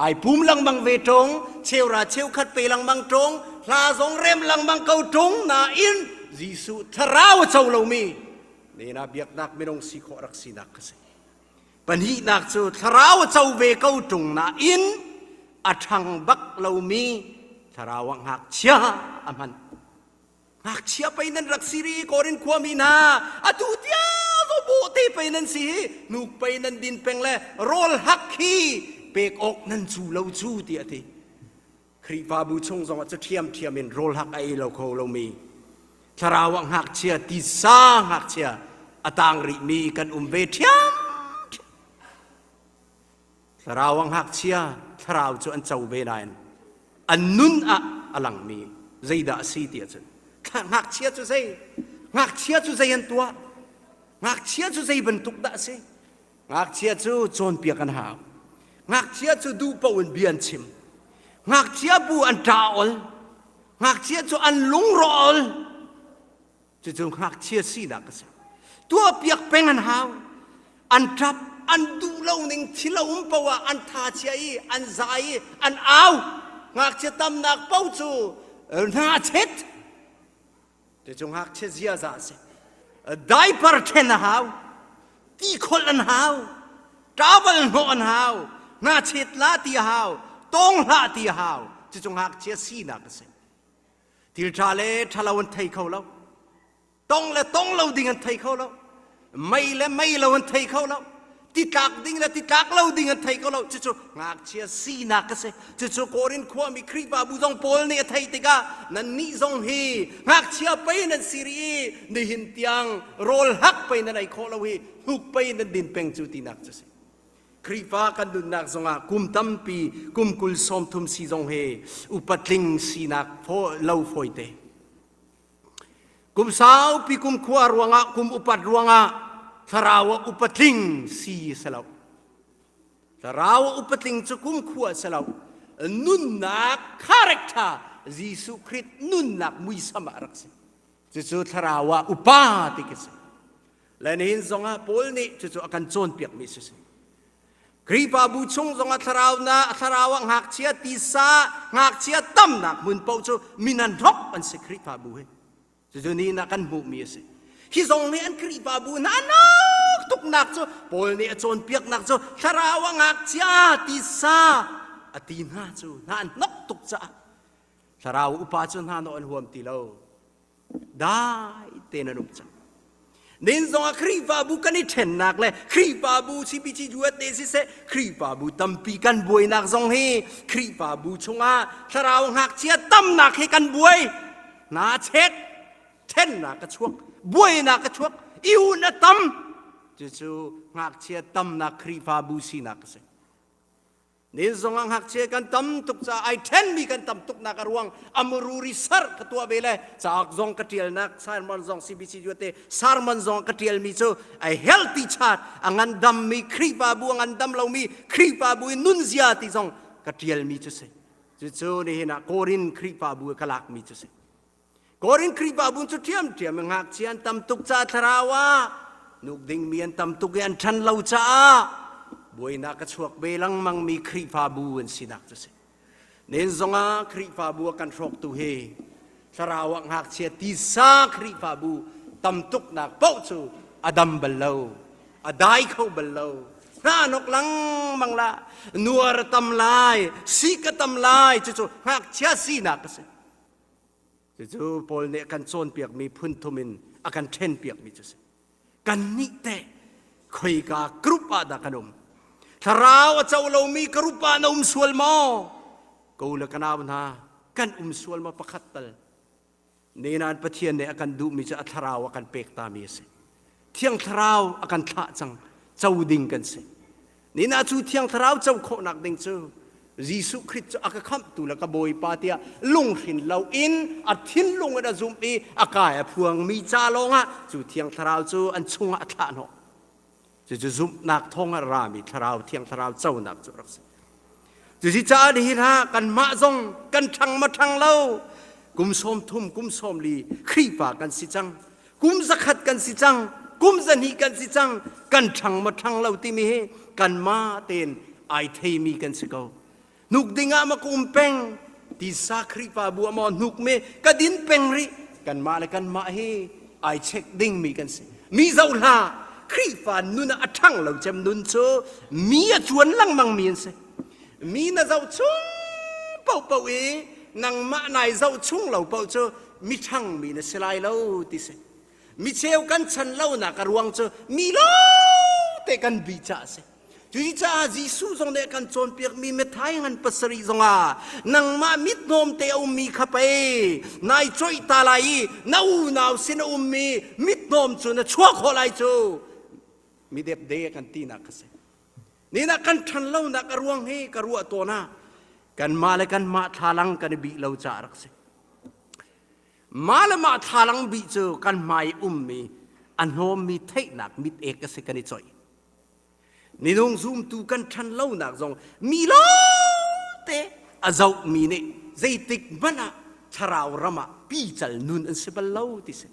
ai pum lengmang ve ṭung cheura cheukhat pe lengmang ṭung hla zong rem lengmang ko ṭung nain Jesuh thlarau a co lomi nena biaknak minung si khawh rak sinak ka si pahnihnak cu thlarau a co ve ko ṭung nain a ṭhang bak lomi thlarau ah ngakchia a hman Ngakchia pei nan rak si ri Korin khuami hna atu tiang zo bawhte pei nan si hi hnuk pei nan din peng le rawl hak hi pek awk nan cu lo cu ti a ti Khrihfabu chung zong ah cu ṭhiamṭhiam in rawl hak a ei lo kho lomi thlarau ah ngakchia tisa ngakchia a tang rihmi kan um ve ṭhiam Thlarau ah ngakchia thlarau cu an co ve nain an nun ah a langmi zeidah a si ti ahcun ngakchia cu zei? Ngakchia cu zei an tuah? Ngakchia cu zei bantuk dah a si? Ngakchia cu cawnpiak an hau. Ngakchia cu duh paoh in bia an chim. Ngakchia bu an ṭa-ol. Ngakchia cu an lungrawh-ol. Cucu ngakchia sinak a si. Tuahpiak peng an hau. An ṭap, an duh lo ning thil a um paoh ah an tha chia i an zai i an au. Ngakchia tamnak paoh cu hna a chet. Cucu ngakchia ziaza a si. Diaper ṭhen a hau. Ti kholh an hau. Towel hnawh an hau. Hnachet la ti a hau. Tawng hlah ti a hau. Cucu ngakchia sinak a si. Thil ṭha le ṭhalo an thei kho lo. Tong le tong lo ding an thei kho lo. Mei le mei lo an thei kho lo. Titlak ding le titlak lo ding an thei kho lo. Cucu ngakchia sinak a si. Cucu Korin khuami Khrihfabu zong Paul nih a theih tikah nannih zong hi ngakchia pei nan si rih i nihin tiang rawl hak pei nan ei khawh lo hi hnuk pei nan din peng cu tinak cu si. Khrihfa kan nunnak zongah kum tampi kum 20 sawmthum si zong hi upatling sinak lo fawite. Kum saupi kum khua ruangah kum upat ruangah thlarau ah upatling si si lo. Thlarau ah upatling cu kum khua si lo. Nunnak character Jesuh Khrist nunnak muisam ah rak si. Cucu thlarau ah upa ti khi si. Le nihin zongah Paul nih cucu a kan cawnpiakmi si si. Khrihfabu chung zongah thlarau na thlarau ah ngakchia tisa ngakchia tamnak hmun paoh cu min an hrok an si Khrihfabu hi. Cucu ni na kan hmuhmi a si. Hi zong nih an Khrihfabu hna nak tuknak cu Paul nih a cawnpiaknak cu thlarau ah ngakchia tisa a ti hna cu hna an hnok tuk caah thlarau upa cu hna nawh an huam ti lo. Dai tein an um cang. Nin zong ah Khrihfabu kan i ṭhennak le Khrihfabu CBC USA siseh Khrihfabu tampi kan buainak zong hi Khrihfabu chungah thlarau ngakchia tamnak hi kan buai. Hna chet ṭhennak a chuak, buainak a chuak, i un a tam. Cucu ngakchia tamnak Khrihfabu sinak a si. Nin zong ah ngakchia kan tam tuk caah ai ṭhenmi kan tam tuknak a ruang amururi sar ka tuah ve le cauk zong ka ṭialnak sermon zong CBC te sermon zong ka ṭialmi cu a healthy chart a ngandammi Khrihfabu a ngandam lomi Khrihfabu i nunzia ti zong ka ṭialmi cu si. Cucu nihin ah Korin Khrihfabu ka lakmi cu si. Korin Khrihfabu cu ṭhiamṭhiam in ngakchia an tam tuk caah thlarau ah nuk dingmi an tam tuk i an ṭhan lo caah buainak a chuak ve lengmangmi Khrihfabu an sinak cu si. Nen zongah Khrihfabu a kan hrawktu hi thlarau ah ngakchia tisa Khrihfabu tam tuknak paoh cu a dam bal lo, a dai kho bal lo. Hna nok lengmang la, nuar a tam lai, sik a tam lai, cucu ngakchia sinak a si. Cucu Paul nih a kan cawnpiakmi phun thum in a kan ṭhenpiakmi cu a si. Kannih teh khoika group ah dah kan um? Thlarau a co lomi group ah na um sual maw? Ko le ka nau hna, kan um sual maw pakhat tal? Ninan Pathian nih a kan duhmi cu a thlarau a kan pek tami a si. Thiang Thlarau a kan thlah cang, co ding kan si. Nina cu Thiang Thlarau co khawhnak ding cu Jesuh Khrist cu a ka khamhtu le ka Bawipa tiah lunghrin loin a thinlung in a zumh i a kai a phuangmi ca lawngah cu Thiang Thlarau cu an chungah a thlah hnawh. Cucu zumhnak thawng a rami Thlarau Thiang Thlarau conak cu rak si. Cusicaah nihin ah kanmah zong kan ṭhang ma ṭhang lo kum 30 kum 40 Khrihfa kan si cang kum 100 kan si cang kum 200 kan si cang kan ṭhang ma ṭhang lo timi hi kanmah tein ai theimi kan si ko hnuk ding ah ma ka um peng tisa Khrihfabu ah maw hnuk me ka din peng rih kanmah le kanmah hi ai check dingmi kan si mi zoh hlah Khrihfa nun ah a ṭhang lo cem nun cu mi a cuan lengmang mi an si mi na zoh chung paohpaoh i nangmah nai zoh chung lo paoh cu mi ṭhang mi na si lai lo ti si mi cheu kan chan lonak a ruang cu mi lo te kan bi caah a si Cucaah Jesuh zong nih a kan cawnpiakmi Matthai ngan pasarih zongah nangmah mithnawm te a ummi kha pei nai coih ta lai i na unau sin a ummi mithnawm cu na chuah khawh lai cu mi depde a kan tinak kha si. Nina kan ṭhan lonak a ruang hi ka ruah tawn ah kanmah le kanmah thlalang kan i bih lo caah rak si. Mah le mah thlalang bih cu kan hmai ummi a hnawmmi theihnak mit ek a si kan i coih. Minung zumtu kan ṭhan lonak zong mi lawngte a zohmi nih zeitik hmanh ah thlarau ram ah pical nun an si bal lo ti si.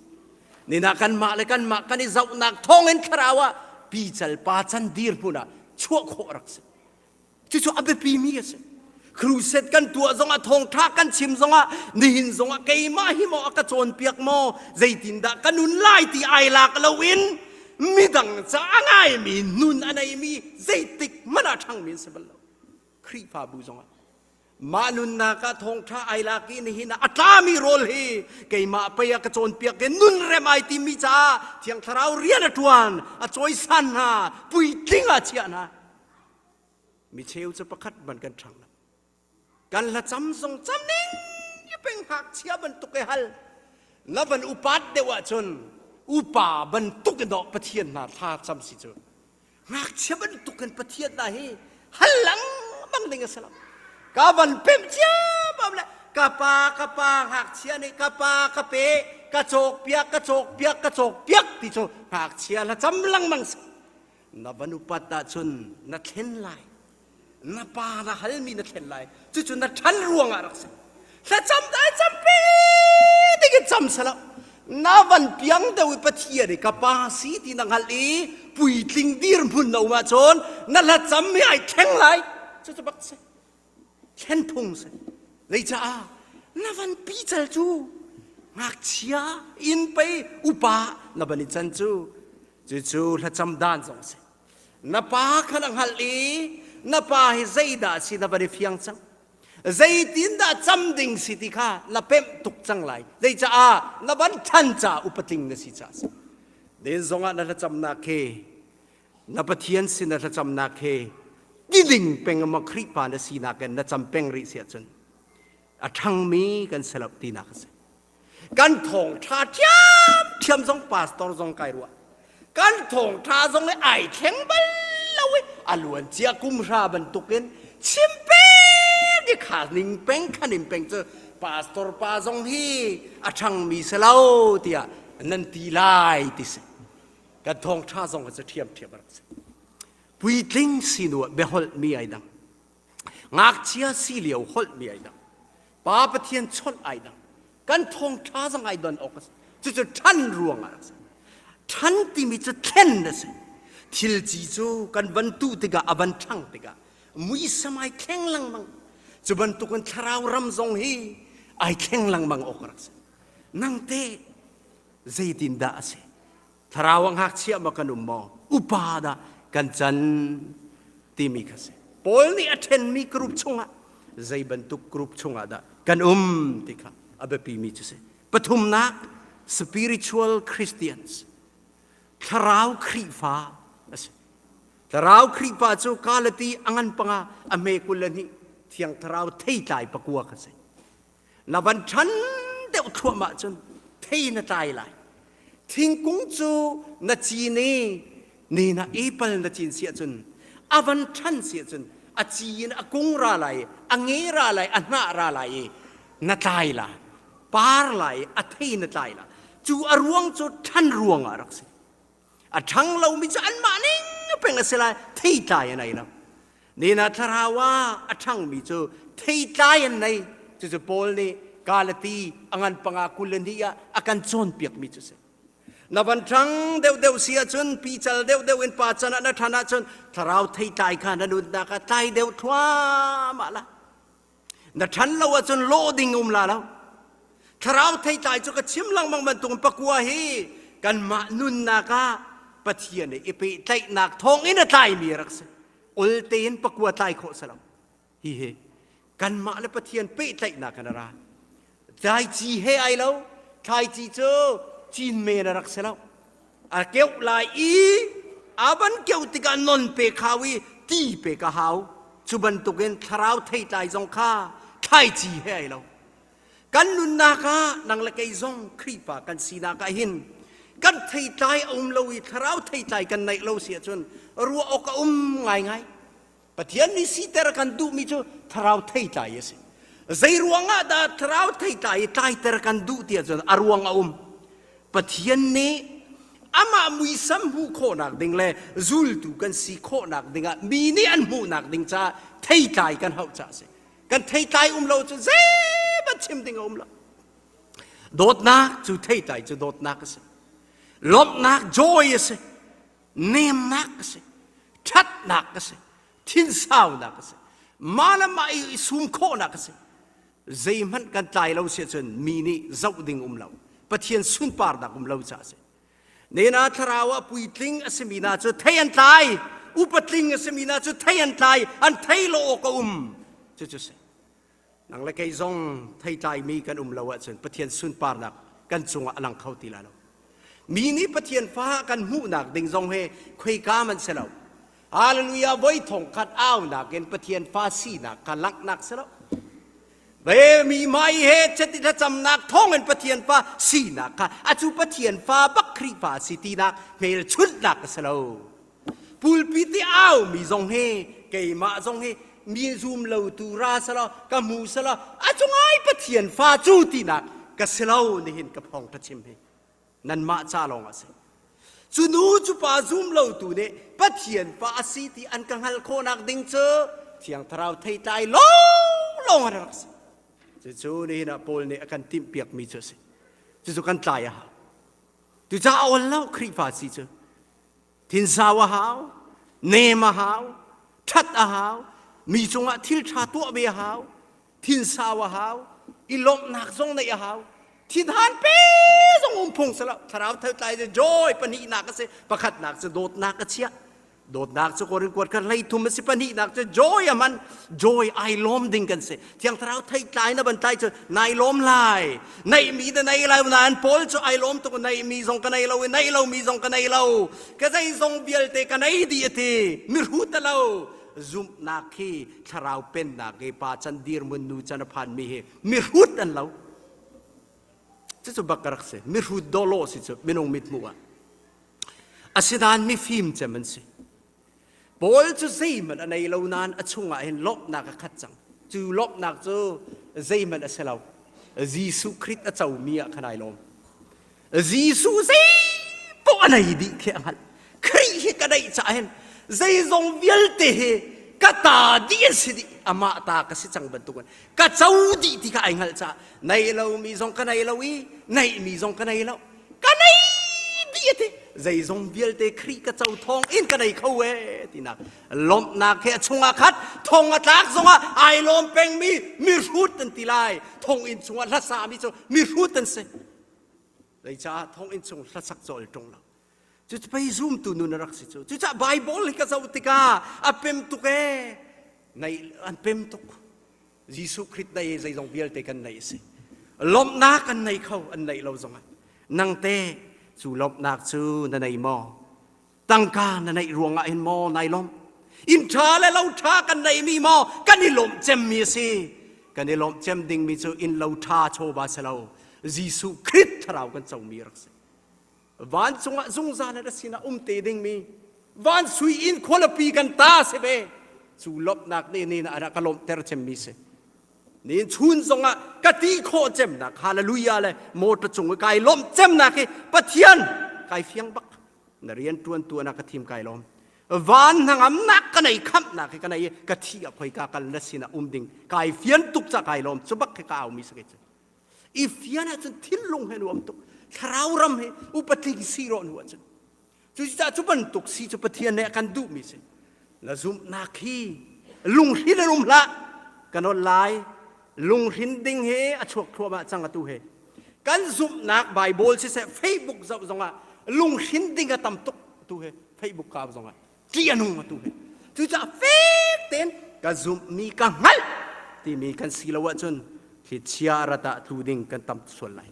Nina kanmah le kanmah kan i zohnak thawngin thlarau ah pical pa can dirhmun ah chuah khawh rak si. Cucu a biapimi a si. Crusade kan tuah zongah thawngṭha kan chim zongah nihin zongah keimah hi maw a ka cawnpiak maw zeitindah ka nun lai ti ai lak loin midang ca a ngaimi nun a neimi zeitik hmanh ah ṭhangmi an si bal lo. Khrihfabu zongah mah nunnak ah thawngṭha ai lak i nihin ah a tlami rawl hi keimah pei a ka cawnpiak i nun rem ai timi caah Thiang Thlarau rian a ṭuan a cawisan hna puitling ah chiah hna Mi cheu cu pakhat man kan ṭhang lo. Kan hlacam zong cam ning i peng ngakchia bantuk i hal. Na van upat deuh ahcun upa bantuk in dawh Pathian hna thla cam si cu. Ngakchia bantuk in Pathian hna hi hal lengmang ding a si lo. Ka van pemh ciammam le ka pa ka pa ngakchia nih ka pa ka pe ka cawk piak ka cawk piak ka cawk piak ti cu ngakchia hlacam lengmang si. Na van upat ahcun na thlen lai. Na pa na halmi na thlen lai. Cucu na ṭhan ruangah rak si. Thlacam dai campi ding in cam selaw na van piang deuh i Pathian i ka pa si ti na hngalh i puitling dirhmun na um ahcun na hlacam hi ai thleng lai. Cucu bak si. Thlen phung si. Zeicaah na van pical cu ngakchia in pei upa na van i can cu Cucu hlacam dan zong a si. Na pa kha na hngalh i na pa hi zeidah a si na van i fiang cang. Zeitindah cam ding si ti kha na pemh tuk cang lai. Zeicaah na van ṭhan caah upatling na si caah a si. Den zongah na hlacamnak he na Pathian sin na hlacamnak he tiding peng ma Khrihfa na sinak in na cam peng rih si ahcun a ṭhangmi kan si lo tinak a si. Kan thawngṭha ṭhiamṭhiam zong pastor zong kai ruah. Kan thawngṭha zong hi ai thleng bal lo i a luan cia kum hra bantukin chim peng i kha ning peng kha ning peng cu pastor pa zong hi a ṭhangmi si lo tiah nan ti lai ti si. Kan thawngṭha zong hi cu ṭhiamṭhiam a rak si. Puitling sinu ah biaholh mi ai dang. Ngakchia si lio holh mi ai dang. Pa Pathian chawnh ai dang. Kan thawngṭha zong ai don awk a si. Cucu ṭhan ruang ah a si. Ṭhan timi cu thlen a si. Thil ci cu kan van tuh tikah a van ṭhang tikah muisam ai thleng lengmang. Cu bantukin thlarau ram zong hi ai thleng lengmang awk a rak si. Nang teh zeitindah a si? Thlarau ah ngakchia ma kan um maw? Upa dah kan can timi kha si. Paul nih a ṭhenmi group chungah zei bantuk group chungah dah kan um ti kha a biapimi cu si. Pathumnak spiritual Christians thlarau Khrihfa a si. Thlarau Khrihfa cu Galati a ngan panga a hme 22 thiang thlarau theitlai pakua kha si. Na van ṭhan deuh thluahmah cun thei na tlai lai. Thingkung cu na cin i ni na apple na cin si ahcun a van ṭhan si ahcun a ci in a kung ra lai i a nge ra lai a hnah ra lai i na tlai la par lai i a thei na tlai la cu a ruang cu ṭhan ruang ah rak si A ṭhang lomi cu anmah ning peng a si lai, theitlai an ei lo. Nina thlarau ah a ṭhangmi cu theitlai an nei. Cucu Paul nih Galati a ngan panga 22 ah a kan cawnpiakmi cu si. Na van ṭhang deuhdeuh si ahcun pical deuhdeuh in pa can ah na ṭhan ahcun thlarau theitlai kha na nunnak ah tlai deuh thluahmah la. Na ṭhan lo ahcun lawh ding um la lo. Thlarau theitlai cu ka chim lengmang bantukin pakua hi kanmah nunnak ah Pathian i i pehtlaihnak thawngin a tlaimi a rak si. Ol tein pakua tlai khawh si lo. Hihi kanmah le Pathian pehtlaihnak in a ra. Thlaici he ai lo. Thlaici cu cin men a rak si lo. A keuh lai i a van keuh tikah non pek hau i ti pek a hau. Cu bantukin thlarau theitlai zong kha thlaici he ai lo. Kan nunnak ah nang le kei zong Khrihfa kan sinak ah hin kan theitlai a um lo i thlarau theitlai kan neih lo si ahcun ruah awk a um ngaingai. Pathian nih siter a kan duhmi cu thlarau theitlai a si. Zei ruangah dah thlarau theitlai i tlaiter kan duh ti ahcun a ruang a um. Pathian nih amah muisam hmuh khawhnak ding le zultu kan si khawhnak dingah mi nih an hmuhnak ding caah theitlai kan hauh caah a si. Kan theitlai um lo cu zeihmanh chim ding a um lo. Dawtnak cu theitlai cu dawtnak a si. Lawmhnak joy a si. Nemnak a si. Ṭhatnak a si. Thinsaunak a si. Mah le mah i sum khawhnak a si. Zeihmanh kan tlai lo si ahcun mi nih zoh ding um lo. Pathian sunparnak um lo caah a si. Nena thlarau ah puitling a simi hna cu thei an tlai. Upatling a simi hna cu thei an tlai. An thei lo awk a um. Cucu si. Nang le kei zong theitlaimi kan um lo ahcun Pathian sunparnak kan cungah a lang kho ti lai lo. Mi nih Pathian fa kan hmuhnak ding zong hi khoika man si lo. Hallelujah voi thong khat aunak in Pathian fa sinak kha langhnak si lo. Ve mi mai he cheti thlacamnak thawngin Pathian fa sinak kha acu Pathian fa bak Khrihfa si tinak hmelchunhnak a si lo. Pulpit i aumi zong hi keimah zong hi mi zum lo tu ra selaw ka hmu selaw a cungai Pathian fa cu tinak ka si lo nihin ka phong ka chim hi nanmah ca lawng a si. Cu nu cu pa zum lo tu nih Pathian fa a si ti an ka hngalh khawhnak ding cu Thiang Thlarau theitlai lawnglawng an rak si. Cucu nihin ah Paul nih a kan timhpiakmi cu a si. Cucu kan tlai a hau. Cucaah a ol lo Khrihfa si cu. Thinsau a hau, nem a hau, ṭhat a hau, mi cungah thil ṭha tuah ve a hau, thinsau a hau, i lawmhnak zong neih a hau. Thinhan pe zong um phung si lo. Thlarau theutlai cu joy pahnihnak a si, pakhatnak cu dawtnak a chiah. Dawtnak cu Korin kuat kha 13 a si pahnihnak cu joy a man joy ai lawm ding kan si thiang thlarau theitlai na ban tlai cu nai lawm lai neihmi na nei lai nain Paul cu ai lawm tuk neihmi zong ka nei lo i neih lomi zong ka nei lo ka zeizong vialte ka nei dih a ti mihrut a lo zumhnak hi thlarau pennak i pa chan dirhmun nu chan a phanmi hi mihrut an lo cucu bak ka rak si mihrut dawlaw si cu minung mithmuh ah Asinain mifim cem an si. Paul cu zeihmanh a nei lo nain a chungah hin lawmhnak a khat cang. Cu lawmhnak cu zeihmanh a si lo. Jesuh Khrist a comi ah khan ai lawm. Jesuh zei poah a nei dih khi a hngalh. Khrih hi ka neih caah hin zeizong vialte hi ka ta dih an si dih. Amah ta ka si cang bantukin ka co dih ti kha ai hngalh caah nei lomi zong ka nei lo i neihmi zong ka nei lo. Ka nei dih a ti. Zeizong vialte Khrih ka co thawng in ka nei kho e tinak lawmhnak he a chungah khat thong a tlak zongah ai lawm pengmi mihrut an ti lai. Thonginn chungah hlasami cu mihrut an si. Zeicah thonginn chung hlasak cawl ṭung lo. Cucu pei zumtu nun a rak si cu. Cucaah Bible hi ka zoh tikah a pem tuk ee. Nei an pem tuk. Jesuh Khrih nei zeizong vialte kan neih a si. Lawmhnak an nei kho, an neih lo zongah. Nang te cu lawmhnak cu na nei maw? Tangka na neih ruangah hin maw nai lawmh? Inn ṭha le lo ṭha kan neihmi maw kan i lawmh cemmi a si? Kan i lawmh cem dingmi cu inn lo ṭha chawva si lo. Jesuh Khrih thlarau kan comi rak si. Vancung ah zungzal a sinah um te dingmi van sui inn khualipi kan ta si ve. Cu lawmhnak nih ni na ka lawmhter cemmi si. Ni chun zongah ka ti khawh cemnak hallelujah le motor cung i kai lawmh cemnak hi Pathian kai fiang bak. Na rian tuan tuan ah ka thim kai lawm. Van hnangamnak ka nei khamhnak hi ka nei i ka thi ah khoi ka kal na sinah um ding kai fian tuk ca kai lawm cu bak khi ka aumi si ke I fian ahcun thinlung he nuam tuk. Thlarau ram he upatling si rawh nu ahcun. Cucaah cu bantuk si cu Pathian nih a kan duhmi si. Na zumhnak hi lunghrin in um hlah. Ka nawl lai. Lunghrin ding hi a chuak thluahmah cang atu he. Kan zumhnak Bible siseh Facebook zoh zongah lunghrin ding a tam tuk atu he Facebook ka zongah. ṭih a nung atu hi cucaah fek tein ka zumhmi ka hngalh timi kan si lo ahcun thlichia rat ah tlu ding kan tam sual lai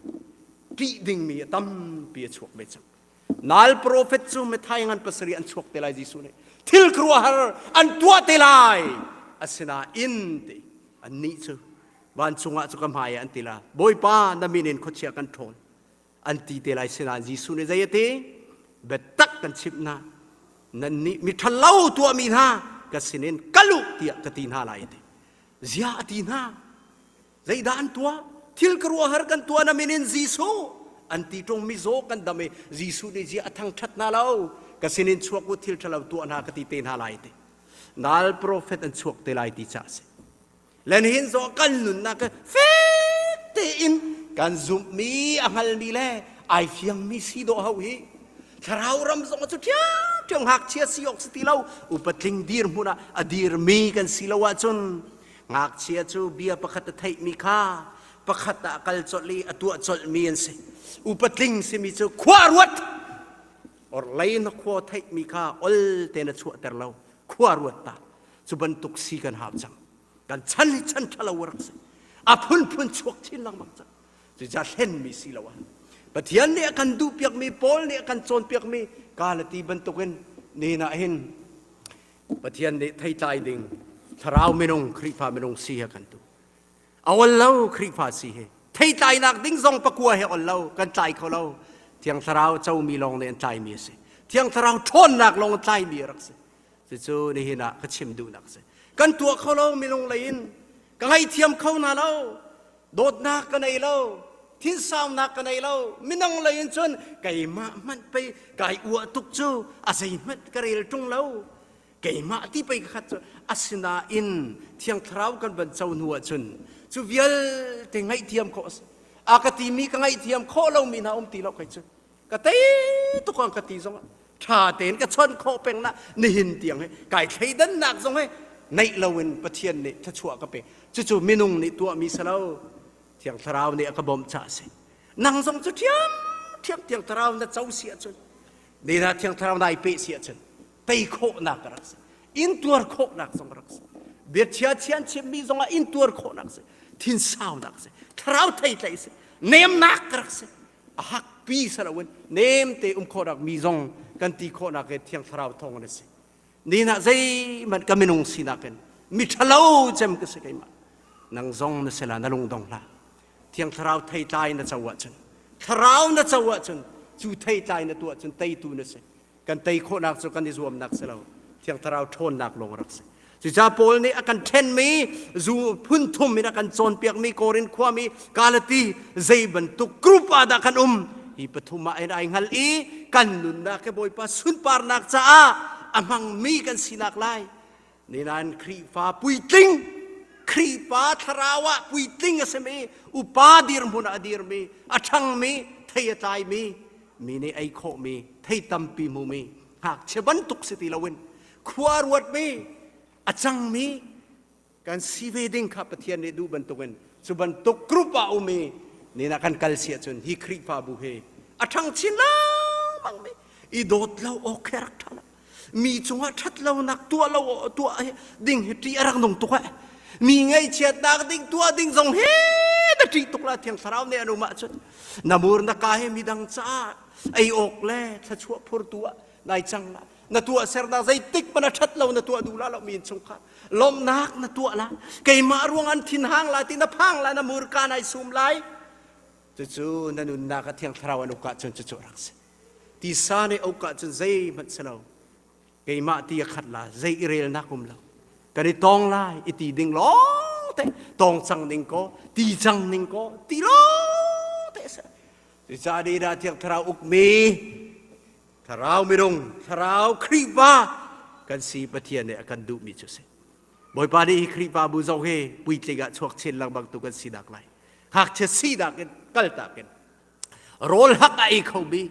ṭih dingmi a tampi a chuak ve cang nal profet cu methai ngan pasarih an chuak te lai Jesuh nih thil khuaruahhar an tuah te lai asinain ti annih cu vancung ah cu ka hmai ah an ti la Bawipa na min in khuachia kan ṭhawl an ti te lai sinain Jesuh nih zei a ti biatak kan chimh hna nannih mi ṭhalo tuahmi hna ka sinin kal u tiah ka ti hna lai a ti zia a ti hna. Zeidah an tuah? Thil ka ruahhar kan tuah na min in Jesuh an ti ṭung mizaw kan dam i Jesuh nih zia a thangṭhat hna lo. Ka sinin chuak u thil ṭhalo tuah hna ka ti te hna lai ti. Nal profet an chuak te lai ti ca a si. Le nihin zong kan nunnak fek tein kan zumhmi a hngalmi le ai fiangmi si dawh ho hi thlarau ram zong cu ṭhiamṭhiam ngakchia si awk si ti lo upatling dirhmun ah a dirmi kan si lo ahcun ngakchia cu bia pakhat a theihmi kha pakhat ah kal colh i a tuah colhmi an si upatling simi cu khua ruat orlei na khua theihmi kha ol te na chuahter lo khua ruat ta cu bantuk si kan hau cang kan chan hi chan ṭhalo a rak si a phunphun chuak chin lengmang cang cucaah hlenmi si lo ah Pathian nih a kan duhpiakmi Paul nih a kan cawnpiakmi Galati bantukin ni ah hin Pathian nih theitlai ding thlarau minung Khrihfa minung si he kan duh a ol lo Khrihfa si he theitlainak ding zong pakua he ol lo kan tlai kho lo Thiang Thlarau comi lawng nih an tlaimi a si Thiang Thlarau ṭhawnnak lawng an tlaimi a rak si Cucu nihin ah ka chim duhnak a si. Kan tuah kho lo minung lei in. Ka ngaihthiam kho hna lo. Dawtnak ka nei lo. Thinsaunak ka nei lo. Minung lei in cun keimah hmanh pei kai uah tuk cu a zeihmanh ka rel ṭung lo. Keimah ti pei ka khat cu asinain Thiang Thlarau kan van co hnu ahcun cu vialte ngaihthiam khawh a si. A ka timi ka ngaihthiam khawh lomi hna um ti lo kei cu. Ka tei tuk ang ka ti zongah ṭha tein ka chawnh khawh peng na nihin tiang hi kai thleidannak zong hi neih loin Pathian nih thluachuah ka pe cucu minung nih tuahmi si lo Thiang Thlarau nih a ka bawmh caah a si nang zong cu ṭhiam ṭhiam Thiang Thlarau na co si ahcun nina Thiang Thlarau nai pe si ahcun tei khawhnak a rak si intuar khawhnak zong a rak si bia chia chian chimmi zongah intuar khawhnak si thinsaunak si thlarau theitlei si nemnak ka rak si a hakpi si loin nemte um khawhnak mi zong kan ti khawhnak he Thiang Thlarau thawng in a si. Ni ah zeihmanh ka minung sinak in mi ṭhalo cem ka si keimah. Nang zong na si la na lungdong hlah. Thiang Thlarau theitlai na co ahcun Thlarau na co ahcun cu theitlai na tuah cun teitu na si. Kan tei khawhnak cu kan i zuamnak si lo Thiang Thlarau ṭhawnnak lawng rak si. Cucaah Paul nih a kan ṭhenmi zu phun thum in a kan cawnpiakmi Korin khuami Galati zei bantuk group ah dah kan um hi pathum ah hin ai hngal i kan nunnak he Bawipa sunparnak caah a hmangmi kan sinak lai Ninain Khrihfa puitling Khrihfa thlarau ah puitling a simi upa dirhmun ah a dirmi a ṭhangmi thei a tlaimi mi nih ei khawhmi thei tampi hmumi ngakchia bantuk si ti loin khua ruatmi a cangmi kan si ve ding kha Pathian nih duh bantukin cu bantuk group ah umi nina kan kal si ahcun hi Khrihfabu hi a ṭhang chin lengmang mi i dawt lo awk he rak ṭha lo mi cungah ṭhat lonak tuah lo tuah ding hi ṭih a rak nung tuk eh mi ngaihchiatnak ding tuah ding zong hi na ṭih tuk la thiang thlarau nih an um ahcun na mur na ka hi midang caah ei awk le thluachuah phurtu ah nai cang la na tuah sernak zeitik hmanh a ṭhat lo na tuah duh la lo mi innchungkhar lawmhnak na tuah la keimah ruang an thinhang la ti na phang la na murka nai sum lai cucu na nunnak a thiang thlarau an uk ahcun cucu a rak si tisa nih uk ahcun zeihmanh si lo keimah ti a khat la zei i relnak um lo kan i tong lai i ti ding lawng te tong cang ding ko ti cang ning ko ti lawng te si cucaah ni dah thiang thlarau ukmi thlarau minung thlarau Khrihfa kan si Pathian nih a kan duhmi cu si Bawipa nih hi Khrihfabu zong hi puitling ah chuak chin lengmang tu kan sinak lai ngakchia sinak in kaltak in rawl hak a ei khomi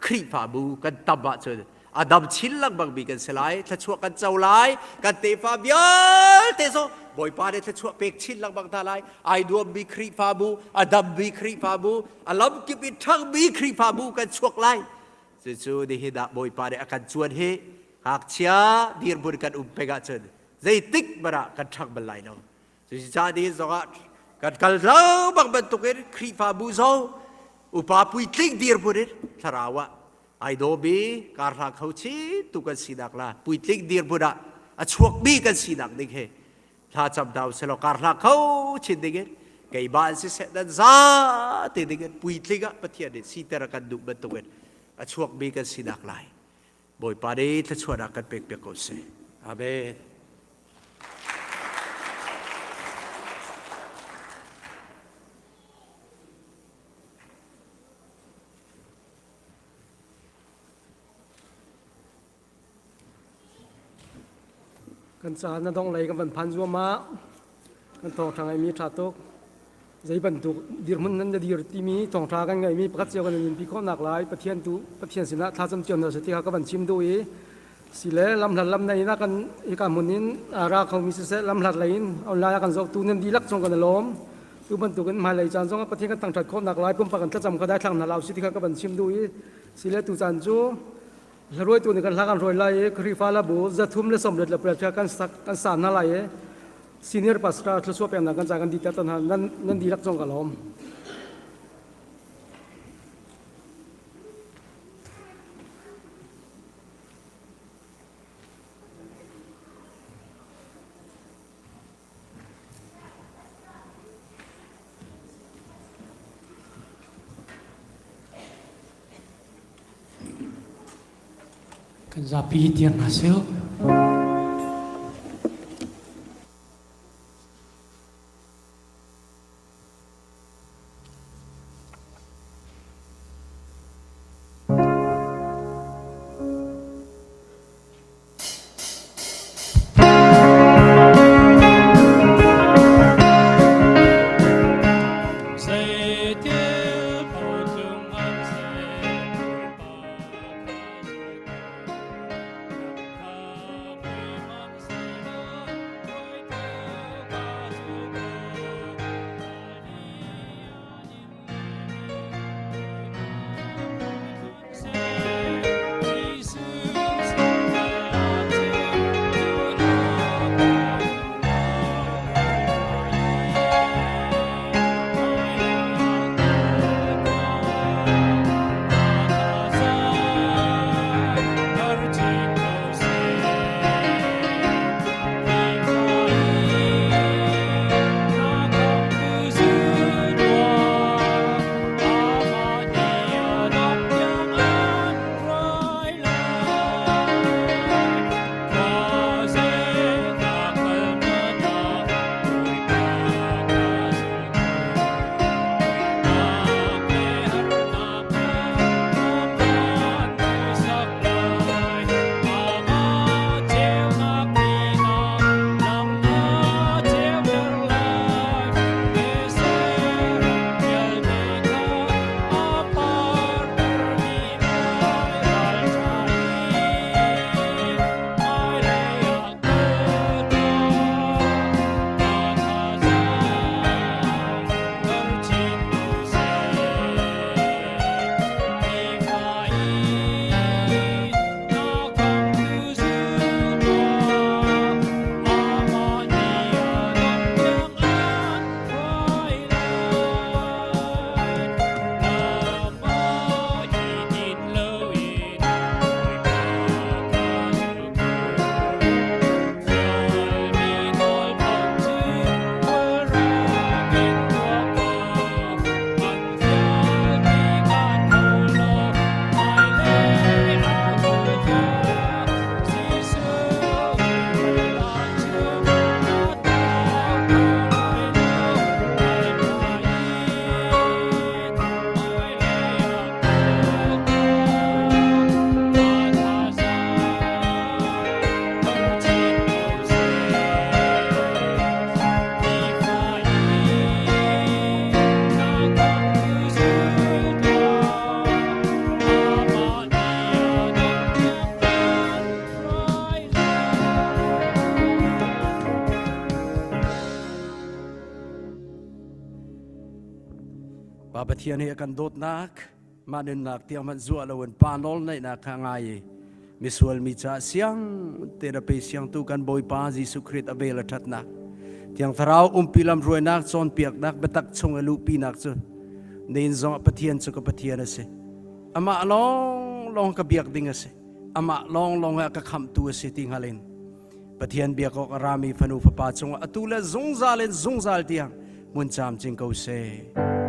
Khrihfabu kan tam ahcun a dam chin lengmang mi kan si lai thluachuah kan co lai kan tefa vialte zong Bawipa nih thluachuah pek chin lengmang hna lai ai nuammi Khrihfabu a dammi Khrihfabu a lamkip in ṭhangmi Khrihfabu kan chuak lai cucu nihin ah Bawipa nih a kan cuan hi ngakchia dirhmun kan um peng ahcun zeitik hmanh ah kan ṭhang bal lai lo Cucaah nihin zongah kan kal lo bang bantukin Khrihfabu zong upa puitling dirhmun in thlarau ah ai dawmi karhlang kho chin tu kan sinak la puitling dirhmun ah a chuakmi kan sinak ding he thla cam hna usih law karhlang kho chin ding in keimah in siseh nan za te ding in puitling ah Pathian nih siter a kan duh bantukin a chuakmi kan sinak lai Bawipa nih thluachuahnak kan pek piak ko seh. Amen. Kan caan a dongh lei kan van phan zuahmah. Kan thawngṭha ngaimi ṭha tuk. Zei bantuk dirhmun nan na dir timi thawngṭha kan ngeimi pakhat cio kan in nunpi khawhnak lai Pathian tu Pathian sinah thlacam cio hna seh ti kha ka van chim duh i sile lamhlat lam nei in a kan hika hmun in ra khomi siseh lamhlat lei in online a kan zohtu nan dihlak cung kan i lawm. Tu bantukin hmailei caan zongah Pathian kan thangṭhat khawhnak lai pumpak kan thlacam kha daithlang hna hlah usih ti kha ka van chim duh i sile tu caan cu Hlaruaitu nih kan hla kan ruai lai i Khrihfa labu 328 kha kan sak kan sa hna lai i senior pastor thluachuah peknak kan ca kan dih ter hna nan nan dihlak zong ka lawm. Kan zapi dir hna sih. Pa Pathian hi a kan dawtnak mah nunnak tiang hmanh zuah loin pa nawl neihnak kha ngai i misual mi caah siang te na pe siangtu kan Bawipa Jesuh Khrist a vel a ṭhatnak Thiang Thlarau umpi lam hruainak cawnpiaknak biatak chung i luhpinak cu nin zong Pathian cu ka Pathian a si amah lawng lawng ka biak ding a si amah lawng lawng ah ka khamhtu a si ti hngal in Pathian biak awk a rami fanu fapa cungah atu le zungzal in zungzal tiang mun camcin ko seh.